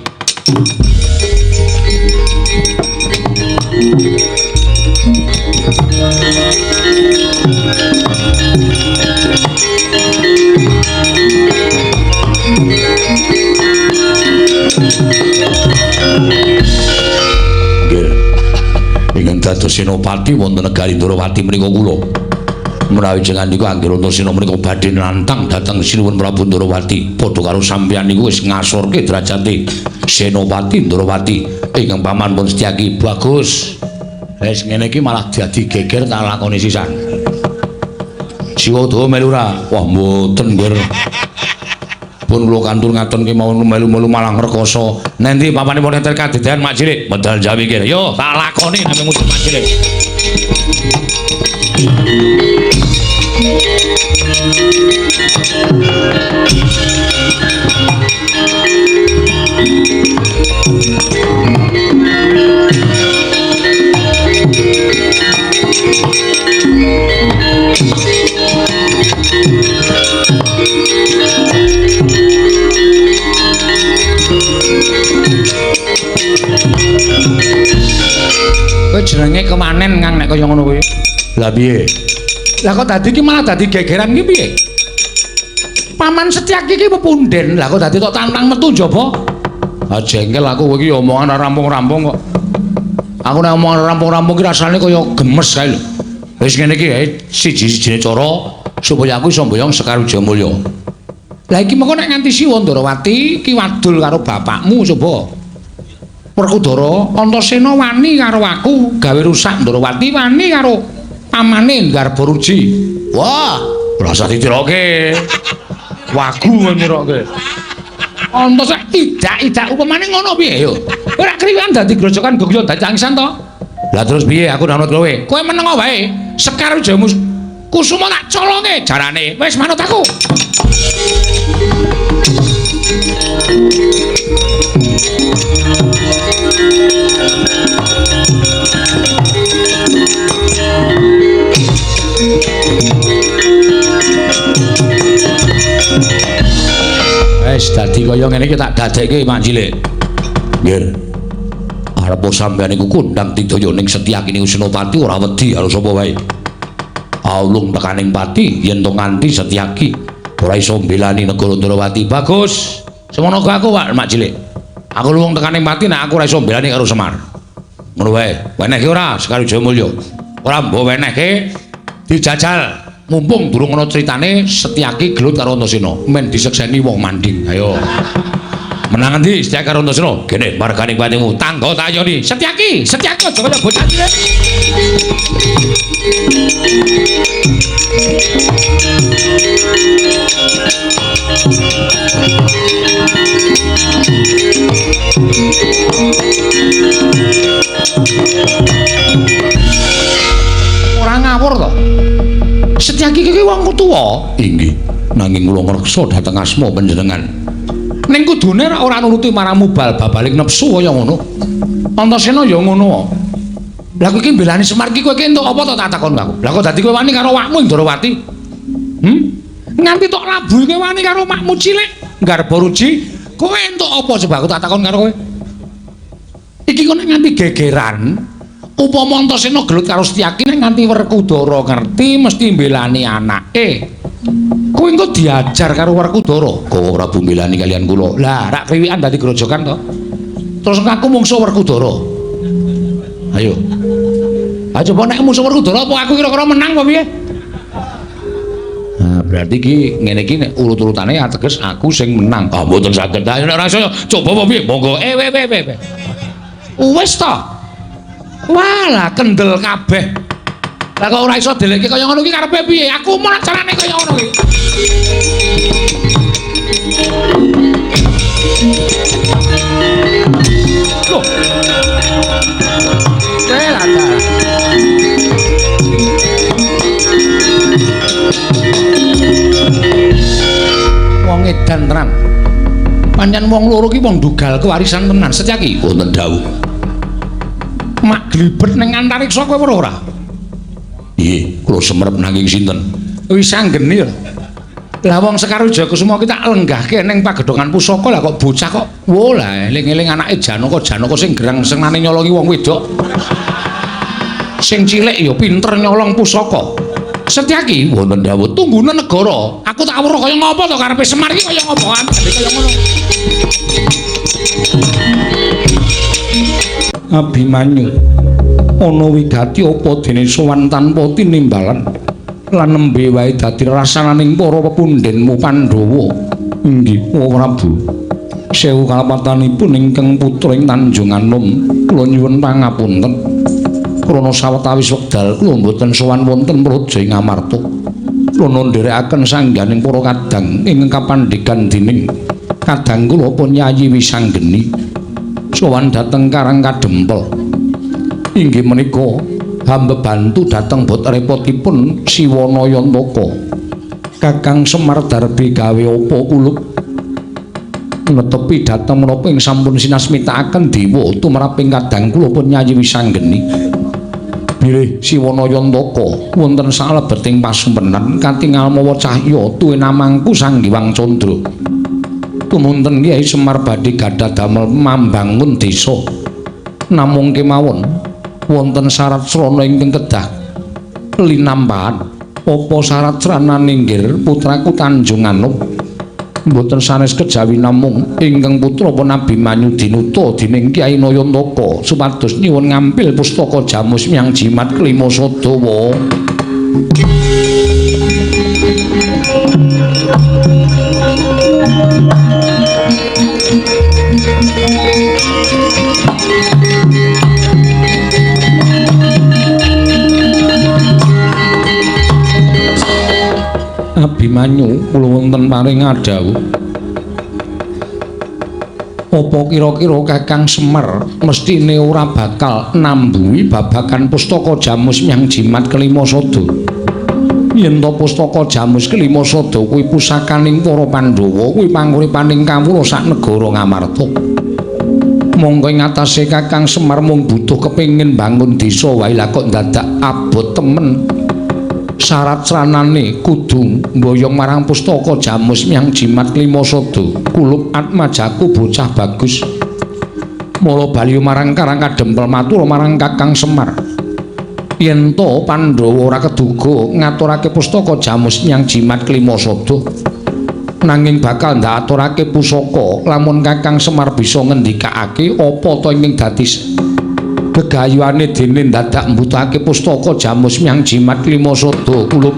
Nggih. Ingkang dados senopati wonten negari Ndrawati menika kula. Menawi jenengan niku anggere Antasena menika badhe nantang dhateng Sinuwun Prabu Ndrawati, padha karo sampeyan niku wis ngasorke derajate Senopati Ndrawati ingkang paman pun Setyaki. Bagus. Wis ngene iki malah dadi geger tak lakoni sisan. Siwa dawa melu ora? Wah mboten nggih. Pun kula kantur ngaten kemawon melu-melu malah ngrekoso. Nendi papanipun enten kadedan Mak Cilik? Medal Jawi kene. Yo tak lakoni nang musuh Mak Cilik. Kowe jenenge kemanen Kang nek kaya ngono kuwi. Lah piye? Lah kok dadi iki malah dadi gegeran iki piye? Paman Setyaki iki pepunden. Lah kok dadi tok tantang metu njaba? Ah jengkel aku kowe iki omongan ora rampung-rampung kok. Aku nek omongan rampung-rampung iki rasane kaya gemes kae lho. Wis ngene iki siji-sijine cara supaya aku iso mboyong Sekar Wijayamulya. Lah iki mengko nek nganti Siwa Ndrawati ki wadul karo bapakmu coba. Werkudara Antasena wani karo aku gawe rusak Ndrawati wani karo pamane Garbaruji. Wah, ora usah ditiroke. Wagu nyiroke. Antasena idak-idak upamane ngono piye yo? Ora kriwan dadi grojokan gogyo dadi tangisan to. Lah terus piye aku manut kowe? Kowe meneng wae. Sekar Wijaya Kusuma tak colonge jarane. Wis manut aku. Wis dadi kaya ngene iki tak dadekke Mak Cilik. Nggih. Arep sampeyan iku kondang tidaya ning Setyaki niku Senopati ora wedi karo sapa wae. Aulung tekaning pati yen to nganti Setyaki ora iso mbelani negara Ndrawati. Bagus. Semono aku Pak Mak Cilik. Aku luwung tekaning pati nek aku ora iso mbelani karo Semar. Ngono wae. Wenehke ora Sekar Wijayamulya? Ora mbok wenehke dijajal. Mumpung durung ana critane Setyaki gelut karo Antasena, men disekseni wong manding. Ayo. Menang endi Setyaki karo Antasena? Gene margane patimu. Tangga tayoni. Setyaki, Setyaki aja kaya bocah cilik. Ora ngawur to. Setyaki iki wong tuwa. Inggih, nanging kula ngreksa dhateng asma panjenengan. Ning kudune ora nuruti marang mubal babaling nepsu kaya ngono. Antasena ya ngono. Lah kowe iki mbelani Semar iki kowe iki entuk apa to tak takon aku. Lah kok dadi kowe wani karo awakmu Ndorowati? Nganti tok labuhi kowe wani karo makmu cilik Garba Ruji, kowe entuk apa coba aku tak takon karo kowe. Iki kok nek nganti gegeran, upama Antasena gelut karo Setyaki nek nganti Werkudara ngerti mesti mbelani anake. Kowe engko diajar karo Werkudara. Kowe Prabu mbelani kalian kula. Lah rak kriwikan dadi grojokan to. Terus aku mungsuh Werkudara. Ayo. Ayo coba nek musuh Werkudara apa aku kira-kira menang apa piye? Nah, berarti iki ngene iki nek urut-urutane ateges aku sing menang. Ah, mboten saged. Ayo nek ora iso coba apa piye? Monggo. We. Wis to. Walah kendel kabeh. Lah kok ora iso delekke kaya ngono iki karepe piye? Aku mau carane kaya ngono iki. Loh. Wong edan tenan. Pancen wong loro ki wong dugal kewarisan tenan. Setyaki wonten dawuh. Mak glibet ning antariksa kowe weruh ora? Nggih, kula semerep nanging sinten? Wis anggene ya. Lah wong Sekar Wijayakusuma ki tak lenggahke ning pagedhongan pusaka lah kok bocah kok wo lah eling-eling anake Janaka, Janaka sing gerang senengane nyolongi wong wedok. Sing cilik ya pinter nyolong pusaka. Setyaki wonten dawuh tunggune negara. Aku tak weruh kaya ngopo to karepe Semar iki kaya ngopo kaya ngono. Abimanyu ana wigati apa dene sowan tanpa tinimbalan lan nembe wae dadi rasananing para pepundhenmu Pandhawa. Inggih, Prabu. Sewu kalepatanipun ingkang putra ing Tanjung Anom, kula nyuwun pangapunten. Krana sawetawis wekdal kula mboten sowan wonten praja ing Amarta. Krana ndherekaken sangganing para kadang ingkang kapandhegan dening kadang kula pun Yayi Wisanggeni. Sowan dhateng Karang Kadempel. Inggih menika hamba bantu dhateng bot repotipun Siwana Yantaka. Kakang Semar Darbi gawe apa kulup netepi dhateng menapa ing sampun sinasmitakaken dewa tumraping kadang kula pun Yayi Wisanggeni. Bilih Siwana Yantaka wonten salebeting pasumpenan katingal mawa cahya tuwin amangku Sang Hyang Candra. Tumunten Kyai Semar badhe gadah damel mambangun desa. Namung kemawon wonten syarat srana ingkang kedah linampahan. Apa syarat sranane nggir putraku Tanjung Anom? Mboten sanes kejawi namung ingkang putra pun Abimanyu dinuta dening Kyai Nayantaka supados nyuwun ngampil pustaka Jamus Myang Jimat Klima Sadawa. Abimanyu kula wonten paring adhawuh. Apa kira-kira Kakang Semar mestine ora bakal nambuhi babagan pustaka Jamus Myang Jimat Kelima Sada? Yen to pustaka Jamus Kelima Sada kuwi pusakaning para Pandhawa, kuwi panguripaning kawula sak negara Ngamarta. Mongko ing atase Kakang Semar mung butuh kepengin bangun desa wae lah kok dadak abot temen. Syarat sranane kudu mboyong marang pustaka Jamus Myang Jimat Klima Sada. Kulup atmajaku bocah bagus. Mula bali marang Karang Kadempel matur marang Kakang Semar. Yen to Pandhawa ora keduga ngaturake pustaka Jamus Myang Jimat Klima Sada, nanging bakal ndaturake pusaka lamun Kakang Semar bisa ngendikake apa to ingkang dadi gegayuhane dene dadak mbutuhake pustaka Jamus Myang Jimat Klima Sada. Kulup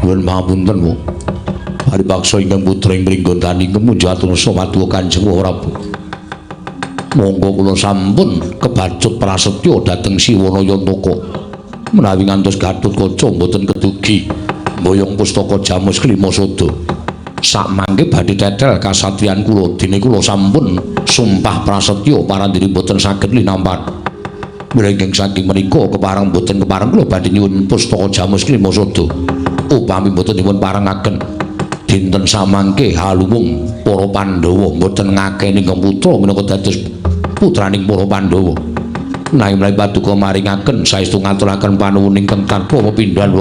nuwun pangapunten Bu. Paripaksa ingkang putra ing Pringgondani kemunjatur samadwa Kanjeng Prabu. Monggo kula sampun kebacut prasetya dhateng Siwana Yantaka. Menawi ngantos Gatotkaca mboten kedugi mboyong pustaka Jamus Klima Sada. Sakmangke badhe tetel kasatriyan kula dene kula sampun sumpah prasetya parandene mboten saged linampan. Mlengking saking menika kepareng mboten kepareng kula badhe nyuwun pustaka Jamus Klima Sada. Upami mboten dipun parengaken dinten samangke haluwung para Pandhawa mboten ngakeni ingkang putra minangka dados putraning para Pandhawa. Nanging menawi paduka maringaken saestu ngaturaken panuwun ingkang tanpa pepindhan.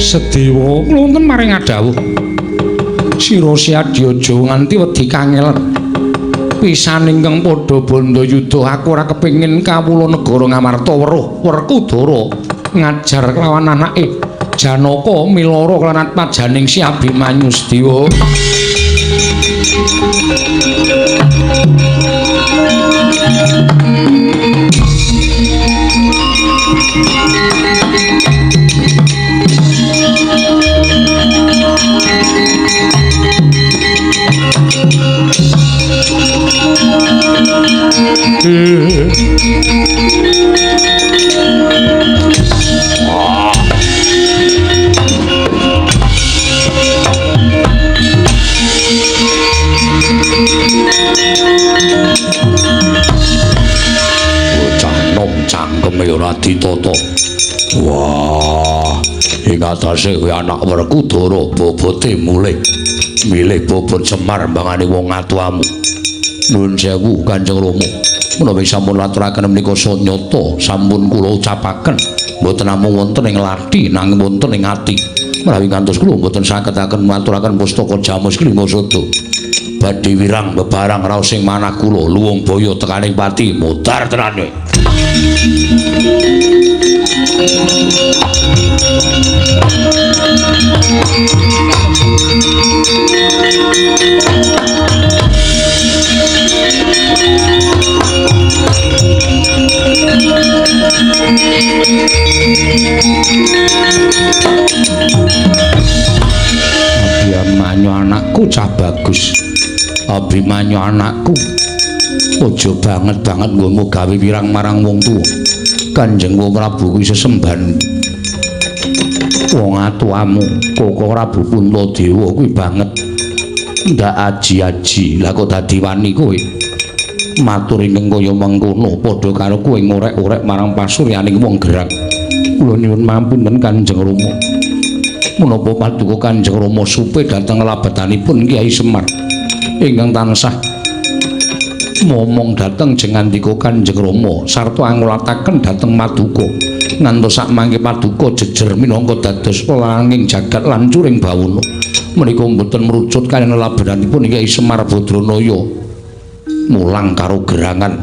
Sedewa kula wonten maring adhawuh. Sira Siadya aja nganti wedi kangelen. Pisan ingkang padha bandha yudha aku ora kepengin kawula negara Ngamarta weruh Werkudara ngajar kelawan anake Janaka milara kelawan atmajaning Si Abimanyu Sedewa. Bocah nom cangkeme ora ditata. Wah, ing atase kuwi anak Werkudara bobote mulih. Milih bobot Semar mbangane wong atuamu. Nuwun sewu Kanjeng Rama. Menawi sampun laturaken menika sanyata sampun kula ucapaken mboten namung wonten ing lathi nanging wonten ing ati. Menawi ngantos kula mboten saged-aken maturaken pustaka Jamus Klima Sada. Badhe wirang bebarang raos ing manah kula luwung baya tekaning pati mudhar tenane. Abimanyu anakku cah bagus. Abimanyu anakku aja banget-banget nggonmu gawe wirang marang wong tuwa. Kanjeng Prabu kuwi sesembahan wong atuamu, Koko Prabu Puntadewa kuwi banget ndak aji-aji. Lah kok dadi wani kowe matur ingkang kaya mengkono padha karo kowe ngorek-orek marang pasuryaning wong gerang. Kula nyuwun mampunten Kanjeng Rama. Menapa paduka Kanjeng Rama supe dhateng labetanipun Kyai Semar ingkang tansah momong dhateng jengandika Kanjeng Rama sarta angulataken dhateng Maduka ngantos sakmangke paduka jejer minangka dados langing jagat lan curing bawana. Menika mboten merucut kaliyan labetanipun Kyai Semar Badranaya mulang karo gerangan.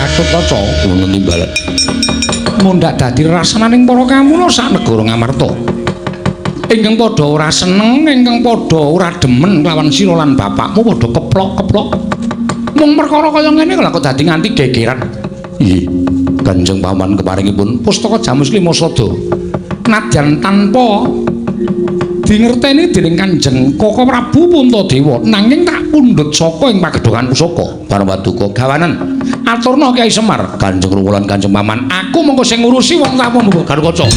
Gatotkaca ngono timbalan. Mundhak dadi rasananing para kawula sak negara Ngamarta. Ingkang padha ora seneng, ingkang padha ora demen kelawan sira lan bapakmu padha keplok-keplok. Mung perkara kaya ngene lha kok dadi nganti gegeran. Nggih, Kanjeng Paman keparingipun pustaka Jamus Klima Sada. Nadyan tanpa dingerteni dening Kanjeng Koko Prabu Puntadewa, nanging tak pundhut saka ing pagedhongan pusaka. Paramaduka gawanen aturna Kyai Semar, Kanjeng Rama lan Kanjeng Paman, aku mengko sing ngurusi wong tamu Gatotkaca.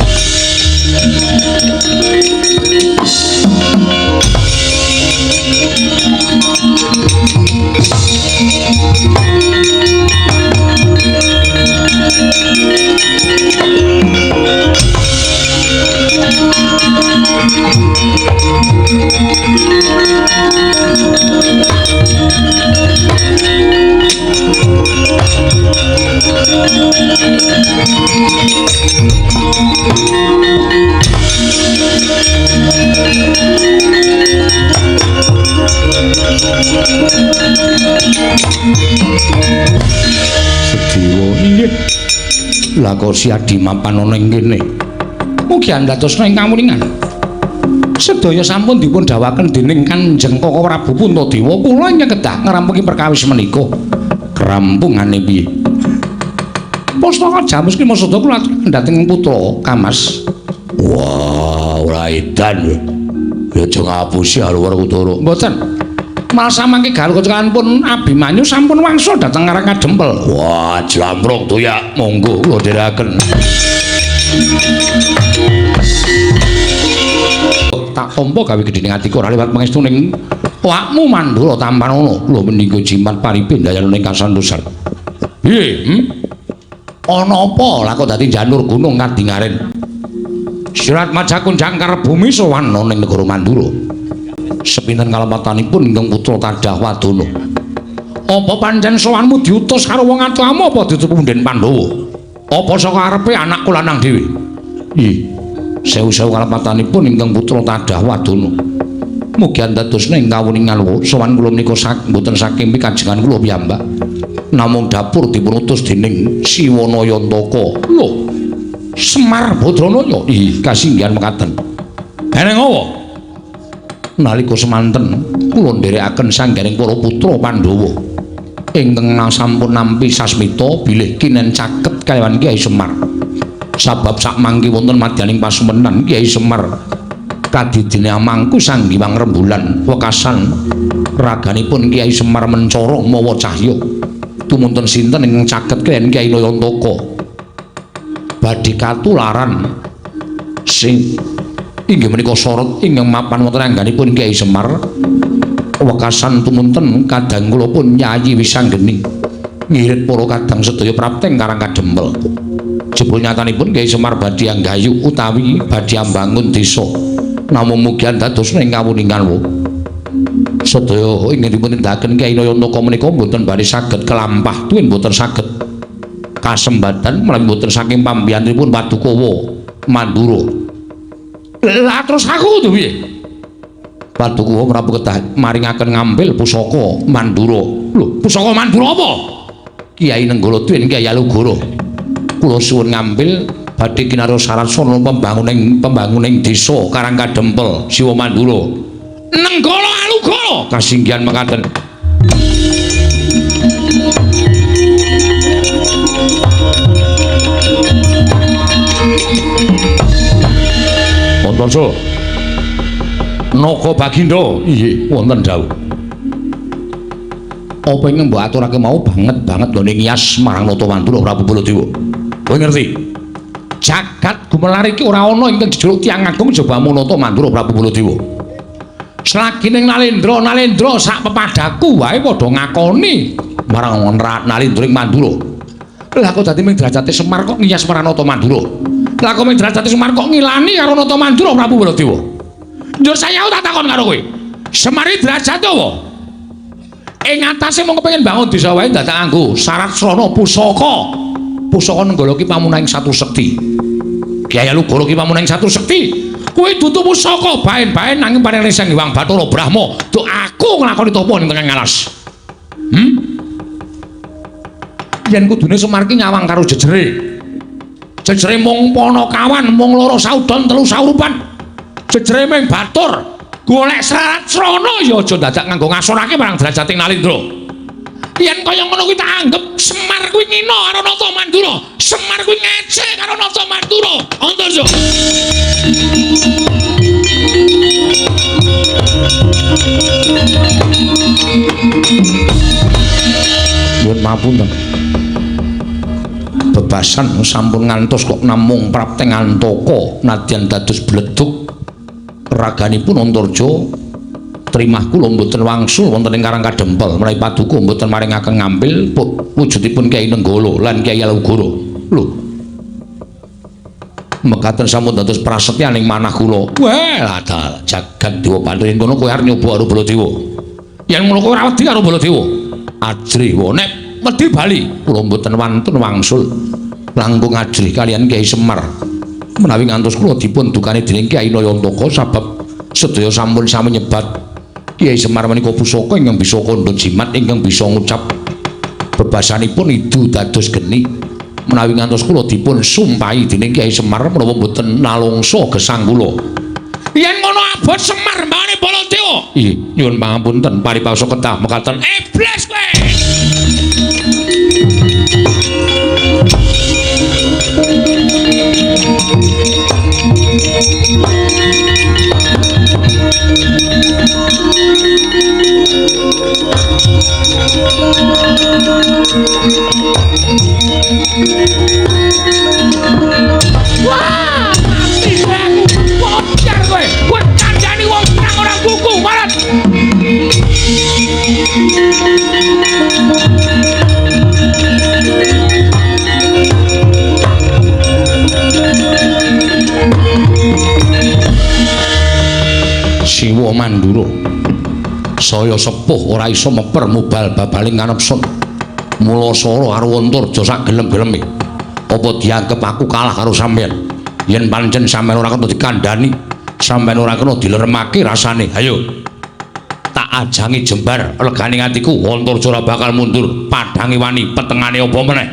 Lah kok si Adi mapan ana ing kene. Mugi andadosna ing kamuningan. Sedaya sampun dipun dawaken dening Kanjeng Koko Prabu Puntadewa, kula ingkang kedah ngrampungi perkawis menika. Krampungane piye? Pustaka Jamus ki maksud kula aturaken dhateng putra Kamas. Wah, ora edan. Ya aja ngapusi Haluwar Kutara. Mboten. Malah samangke galuh pun Abimanyu sampun wangsul dhateng Karang Kadempel. Wah, jlamprung toyak, monggo kula dherekaken. Tak tampa gawe gedhening atiku ora liwat pangestuning awakmu Mandura tampanana. Kula menika jimat paripe ndayana ing kasantosan. Piye? Ana apa lah kok dadi janur gunung kadingaren? Sirat majakun jangkar bumi sowan ning negara Mandura. Sepinten kalepatanipun ingkang putra Tadah Wadana. Apa pancen sowanmu diutus karo wong atuamu apa diutus punden Pandhawa? Apa saka arepe anakku lanang dhewe? Ih, sewu-sewu kalepatanipun ingkang putra Tadah Wadana. Mugi andadosna ing kawuningan sowan kula menika mboten saking pikajengan kula piyambak. Namung dapur dipun utus dening Siwana Yantaka. Lho, Semar Badranaya. Ih, kasinggihan mekaten. Eneng apa? Nalika semanten kula nderekaken sangganing para putra Pandhawa ingkang sampun nampi sasmita bilih kinen caket kalawan Kyai Semar. Sabab sakmangke wonten madyaning pasumenan Kyai Semar kadidine amangku Sang Hyang Rembulan wekasan raganipun Kyai Semar mencorong mawa cahya. Tumunten sinten ingkang caket kaliyan Kyai Nayantaka badhe katularan sing inggih menika sorot ingkang mapan wonten angganipun Kyai Semar wekasan tumunten kadang kula pun Yayi Wisanggeni ngirit para kadang sedaya prapteng Karang Kadempel. Jebul nyatanipun Kyai Semar badhe anggayu utawi badhe ambangun desa namung mugi andadosna ing kawuningan sedaya ingkang dipun tindakaken Kyai Nayantaka menika mboten bari saged kelampah tuwin mboten saged kasembatan menawi mboten saking pambiyantunipun Padukawa Mandura. Lah terus aku kudu piye? Padukawa Prabu kedah maringaken ngambil pusaka Mandura. Lho, pusaka Mandura apa? Kyai Nenggala tuwin Kyai Alugoro. Kula suwun ngambil badhe kinarya syarat sarana pembanguning desa Karang Kadempel, Siwa Mandura. Nenggala Alugoro kasinggihan mekaten. Antarja Naga Bagindo, inggih wonten dawuh. Apa ingkang mbok aturake mau banget banget nggone ngiyas marang Nata Mandura Prabu Baladewa. Kowe ngerti? Jagat gumelar iki ora ana ingkang jejuluk tiyang agung jaba Nata Mandura Prabu Baladewa. Selagi ning Nalendra, Nalendra sak pepadaku wae padha ngakoni marang Nalendra ing Mandura. Lah kok dadi ming derajate Semar kok ngiyas marang Nata Mandura? Lah kok ming derajate Semar kok ngilani karo Nata Mandura Prabu Baladewa? Njur saya tak takon karo kowe. Semar iki derajate apa? Ing atase mung kepengin bangun desa wae dadak nganggo syarat srana pusaka. Pusaka Nenggala ki pamunahing satu sekti. Kyai Alugoro ki pamunahing satu sekti. Kuwi dudu pusaka baen-baen nanging paring Sang Hyang Bathara Brahma. Duk aku nglakoni tapa ning tengah ngalas. Yen kudune Semar ki nyawang karo jejere. Jejere mung Panakawan, mung loro saudon telu saurupan. Jejere ming batur. Golek syarat srana ya aja dadak nganggo ngasorake marang derajate Nalendra. Yen kaya ngono kuwi tak anggep Semar kuwi ngina karo Nata Mandura. Semar kuwi ngece karo Nata Mandura. Antarja. Nyuwun pamunten. Bebasan sampun ngantos kok namung prapteng antaka nadyan dados bledug raganipun Antarja trimah kula mboten wangsul wonten ing Karang Kadempel menawi paduka mboten maringaken ngambil wujudipun Kyai Nenggala lan Kyai Alugoro. Lho, mekaten sampun dados prasetyaning manah kula. Wah, lah jagat dewa bantu yen kono kowe arep nyoba karo Baladewa. Yen ngono kowe ora wedi karo Baladewa. Ajrih wae nek wedi bali kula mboten wantun wangsul langkung ajrih kaliyan Kyai Semar. Menawi ngantos kula dipun dukani dening Kyai Nayantaka sabab sedaya sampun sami nyebat Kyai Semar menika pusaka ingkang bisa kandha jimat ingkang bisa ngucap bebasanipun idu dados geni. Menawi ngantos kula dipun sumpahi dening Kyai Semar menawa mboten nalungsa gesang kula. Yen ngono abot Semar mbane Baladewa. Ih, nyuwun pangapunten paribasa kedah mekaten. Iblis kowe. Wah, mati aku. Bocor kowe. Kowe kandhani wong nang ora buku, marat. Siwa Mandura saya sepuh ora iso meper mubal babaling kanepson. Mula sora karo Antarja sak gelem-geleme. Apa dianggep aku kalah karo sampeyan? Yen pancen sampeyan ora kena dikandhani, sampeyan ora kena dileremake rasane. Ayo. Tak ajangi jembar legane atiku, Antarja ora bakal mundur. Padhange wani, petengane apa meneh?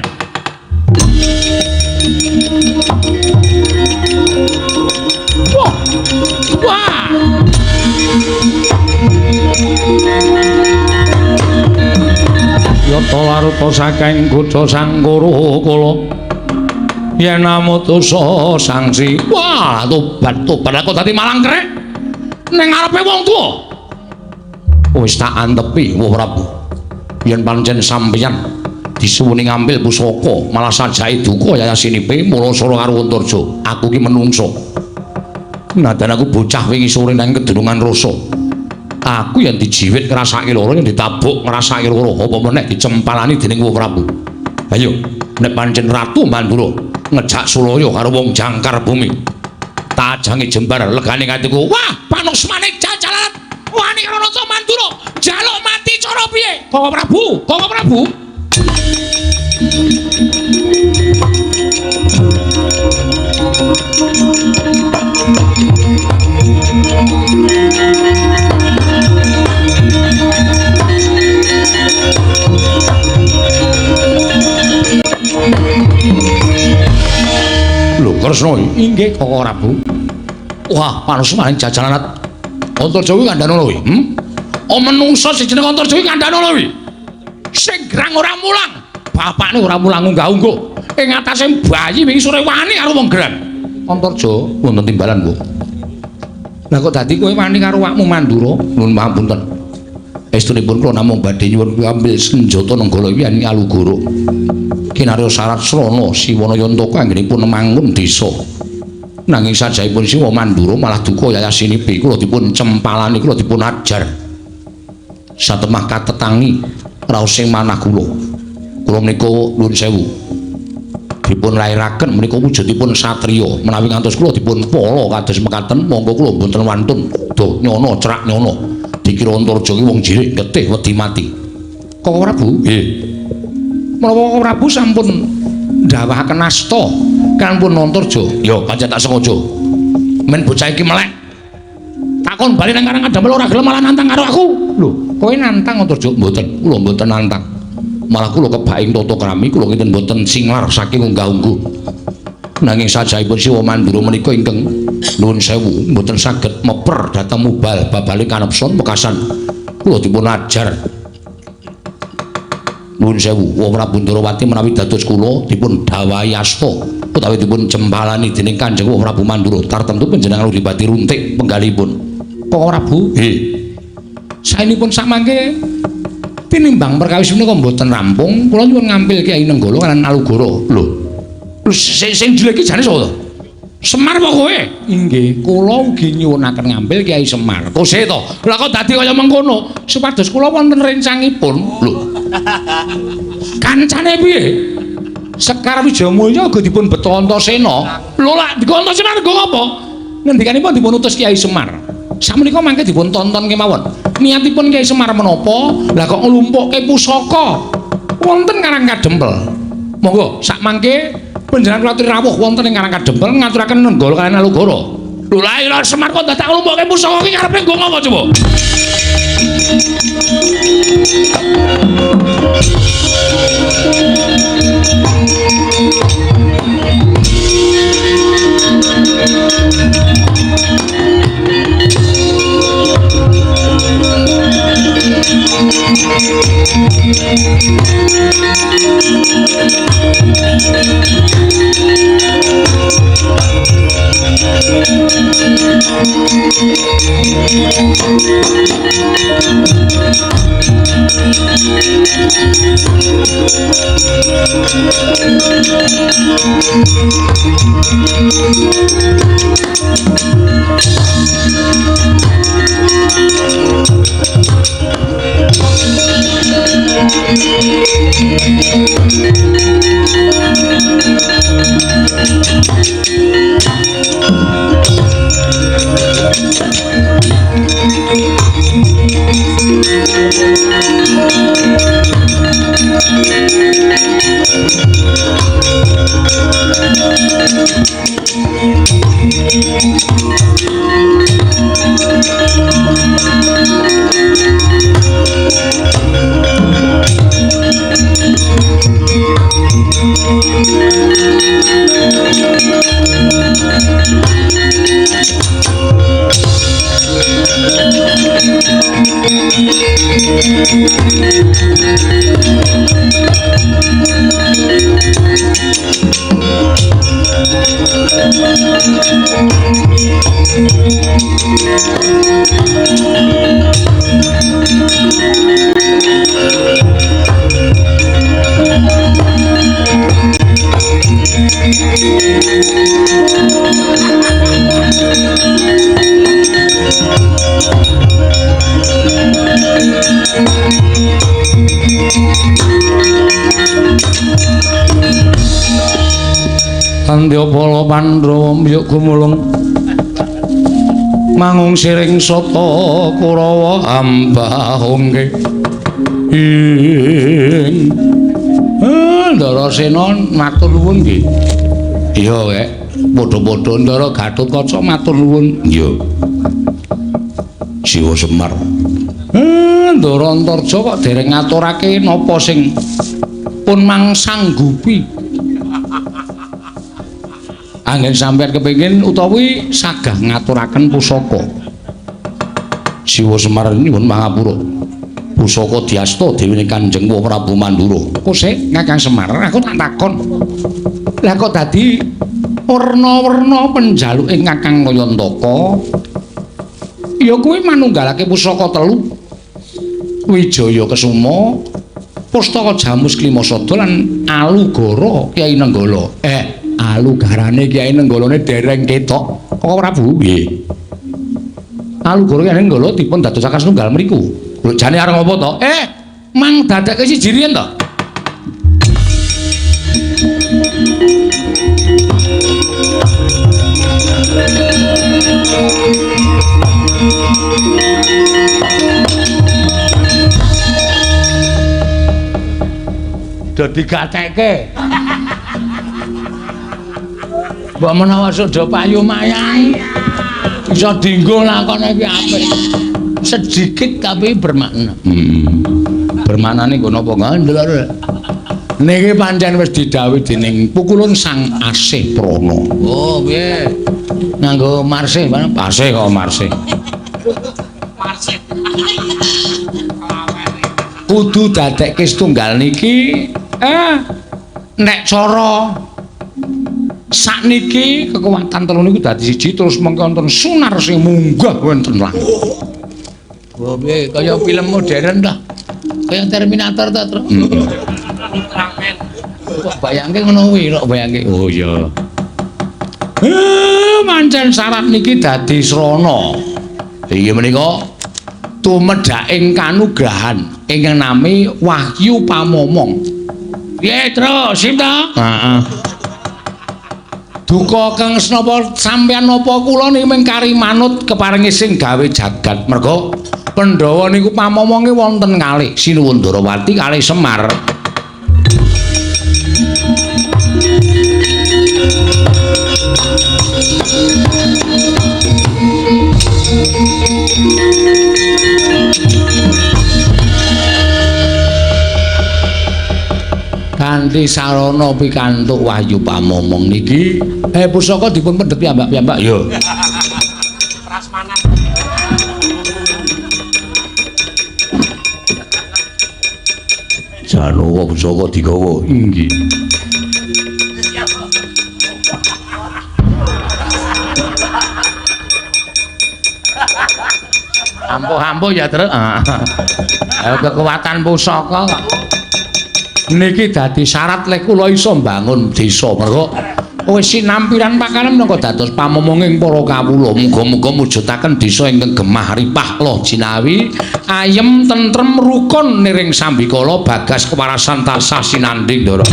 Wah. Wah. Yata laruta saking kutha Sangkara kala yen amutusa sangsi. Wah, tobat tobat aku dadi malang krek ning ngarepe wong tuwa. Wis tak antepi, Wah Prabu. Yen pancen sampeyan disuwuni ngambil pusaka malah sajake duka yayasinipe mula sora karo Antarja. Aku ki menungso. Nadan aku bocah wingi sore nang kedunungan rasa. Aku yang dijiwit ngrasake loro, yang ditabuk ngrasake loro, apa meneh dicempalani dening Wah Prabu. Ayo, nek pancen Ratu Mandura ngejak sulaya karo wong jangkar bumi. Tajange jembar legane atiku. Wah, panusmane jajalan wani karo Raja Mandura, njaluk mati cara piye? Koko Prabu, Koko Prabu. Lho Kresna inggih Koko Prabu. Wah, panusmane jajalan Antarja kuwi kandhane lho kuwi. Oh menungso sing jeneng Antarja kuwi kandhane lho kuwi. Sing grang ora mulang, bapakne ora mulang unggah-ungguh. Ing atase bayi wingi sore wani karo wong grang. Antarja wonten timbalan, Bu. Lah kok dadi kowe wani karo awakmu Mandura? Nuwun pangapunten. Estunipun kula namung badhe nyuwun ambil senjata Nenggala iki ing Alugoro. Kinarya syarat srana Siwana Yantaka anggenipun mangun desa. Nanging sajaipun Siwa Mandura malah duka yayasinipi kula dipun cempalani, kula dipun ajar. Satemah katetangi raosing manah kula. Kula menika nuwun sewu. Dipun lairaken menika wujudipun satriya. Menawi ngantos kula dipun pala kados mekaten, monggo kula mboten wantun do nyono cerak nyono. Dikira Antarja ki wong jirik getih wedi mati. Koko Prabu? Nggih. Menawa Koko Prabu sampun ndawahaken asta kanpun Antarja, ya pancen tak sengaja. Men bocah iki melek. Takon bali nang Karang Kadempel ora gelem malah nantang karo aku. Lho, kowe nantang Antarja? Mboten, kula mboten nantang. Malah kula kebaing tata krami kula kinten mboten singlar saking unggah-ungguh. Nanging sajaipun Siwa Mandura menika ingkang nuwun sewu mboten saged meper dhateng mubal babale kanepson wekasan kula dipun ajar. Nuwun sewu, Wah Prabu Ndrawati menawi dados kula dipun dhawahi asta utawi dipun cempalani dening Kanjeng Wah Prabu Mandura tartemtu panjenengan Uripati runtik penggalipun. Koko Prabu? Nggih. Saenipun samangke tinimbang perkawis menika mboten rampung, kula nyuwun ngampil Kyai Nenggala lan Alugoro. Lho. Sing jelek iki jane sapa to? Semar apa kowe? Inggih, kula ugi nyuwunaken ngampil Kyai Semar. Kose to? Lah kok dadi kaya mengkono? Supados kula wonten rencangipun. Lho. Kancane piye? Sekar Wijayamulya uga dipun beto Antasena. Lho lak digo Antasena nggo apa? Ngendikanipun dipun utus Kyai Semar. Sakmenika mangke dipun tonton kemawon. Niatipun Kyai Semar menapa? Lah kok nglumpukke pusaka wonten Karang Kadempel. Monggo sak mangke panjenengan kula aturi rawuh wonten ing Karang Kadempel ngaturaken Nenggala kaliyan Alugoro. Lho lha iya Semar kok dadak nglumpukke pusaka iki karepe nggo ngapa coba? Tandya pala Pandhawa mbyuk gumulung mangung siring sata Kurawa ambahungke ing Ndarasena matur nuwun nggih. Iya kek, padha-padha Ndara Gatotkaca matur nuwun. Iya. Siwa Semar. Ndara Antarja kok dereng ngaturake napa sing pun mangsanggupi. Anggen sampeyan kepengin utawi sagah ngaturaken pusaka. Siwa Semar nyuwun pangapura. Pusaka diasta dewi Kanjeng Prabu Mandura. Kok sik Kakang Semar, aku tak takon. Lah kok dadi werna-werna penjaluke Kakang Kayantaka? Ya kuwi manunggalake pusaka telu. Wijaya Kesuma, Pustaka Jamus Klimasada lan Alugara Kyai Nenggala. Alugarane Kyai Nenggalane dereng ketok. Kok Prabu? Nggih. Alugara Kyai Nenggala dipun dadosaken setunggal mriku. Lho jane arep ngopo to? Mang dadekke siji riyen to. Do digatekke. Mbok menawa suda payu mayang iso dienggo lakone iki apik. Sedikit tapi bermakna. Bermaknane nggo napa ndelok. Niki pancen wis didhawuhi dening pukulun Sang Asih Prana. Oh, piye? Nganggo marsih, Pak. Marsih kok marsih. Marsih. Kudu dadekke setunggal niki nek cara sakniki kekuatan telu niku dadi siji terus mengko wonten sunar sing munggah wonten langit. Oh, piye? Kaya film modern ta. Kaya Terminator ta, Tru. Kok bayangke ngono kuwi, kok bayangke. Oh iya. Pancen syarat niki dadi srana. Inggih menika tumedhaking kanugrahan ingkang nami Wahyu Pamomong. Piye, Tru? Sip ta? Heeh. Duka kang senapa sampeyan napa kula niki mung kari manut keparengi sing gawe jagat. Merga Pandhawa niku pamomonge wonten kalih Sinuwun Ndarawati kalih Semar. Kanthi sarana pikantuk Wahyu Pamomong niki pusaka dipun pendhet piyambak-piyambak. Iya. Prasmanan. Danawa pusaka digawa. Inggih. Ampuh-ampuh ya, Truk. Kekuatan pusaka kok. Niki dadi syarat lek kula iso mbangun desa. Mergo wis sinampiran pakanan menapa dados pamomonging para kawula. Muga-muga mujudaken desa ingkang gemah ripah loh jinawi, ayem tentrem rukun niring sambikala bagas kewarasan tansah sinanding, Ndara.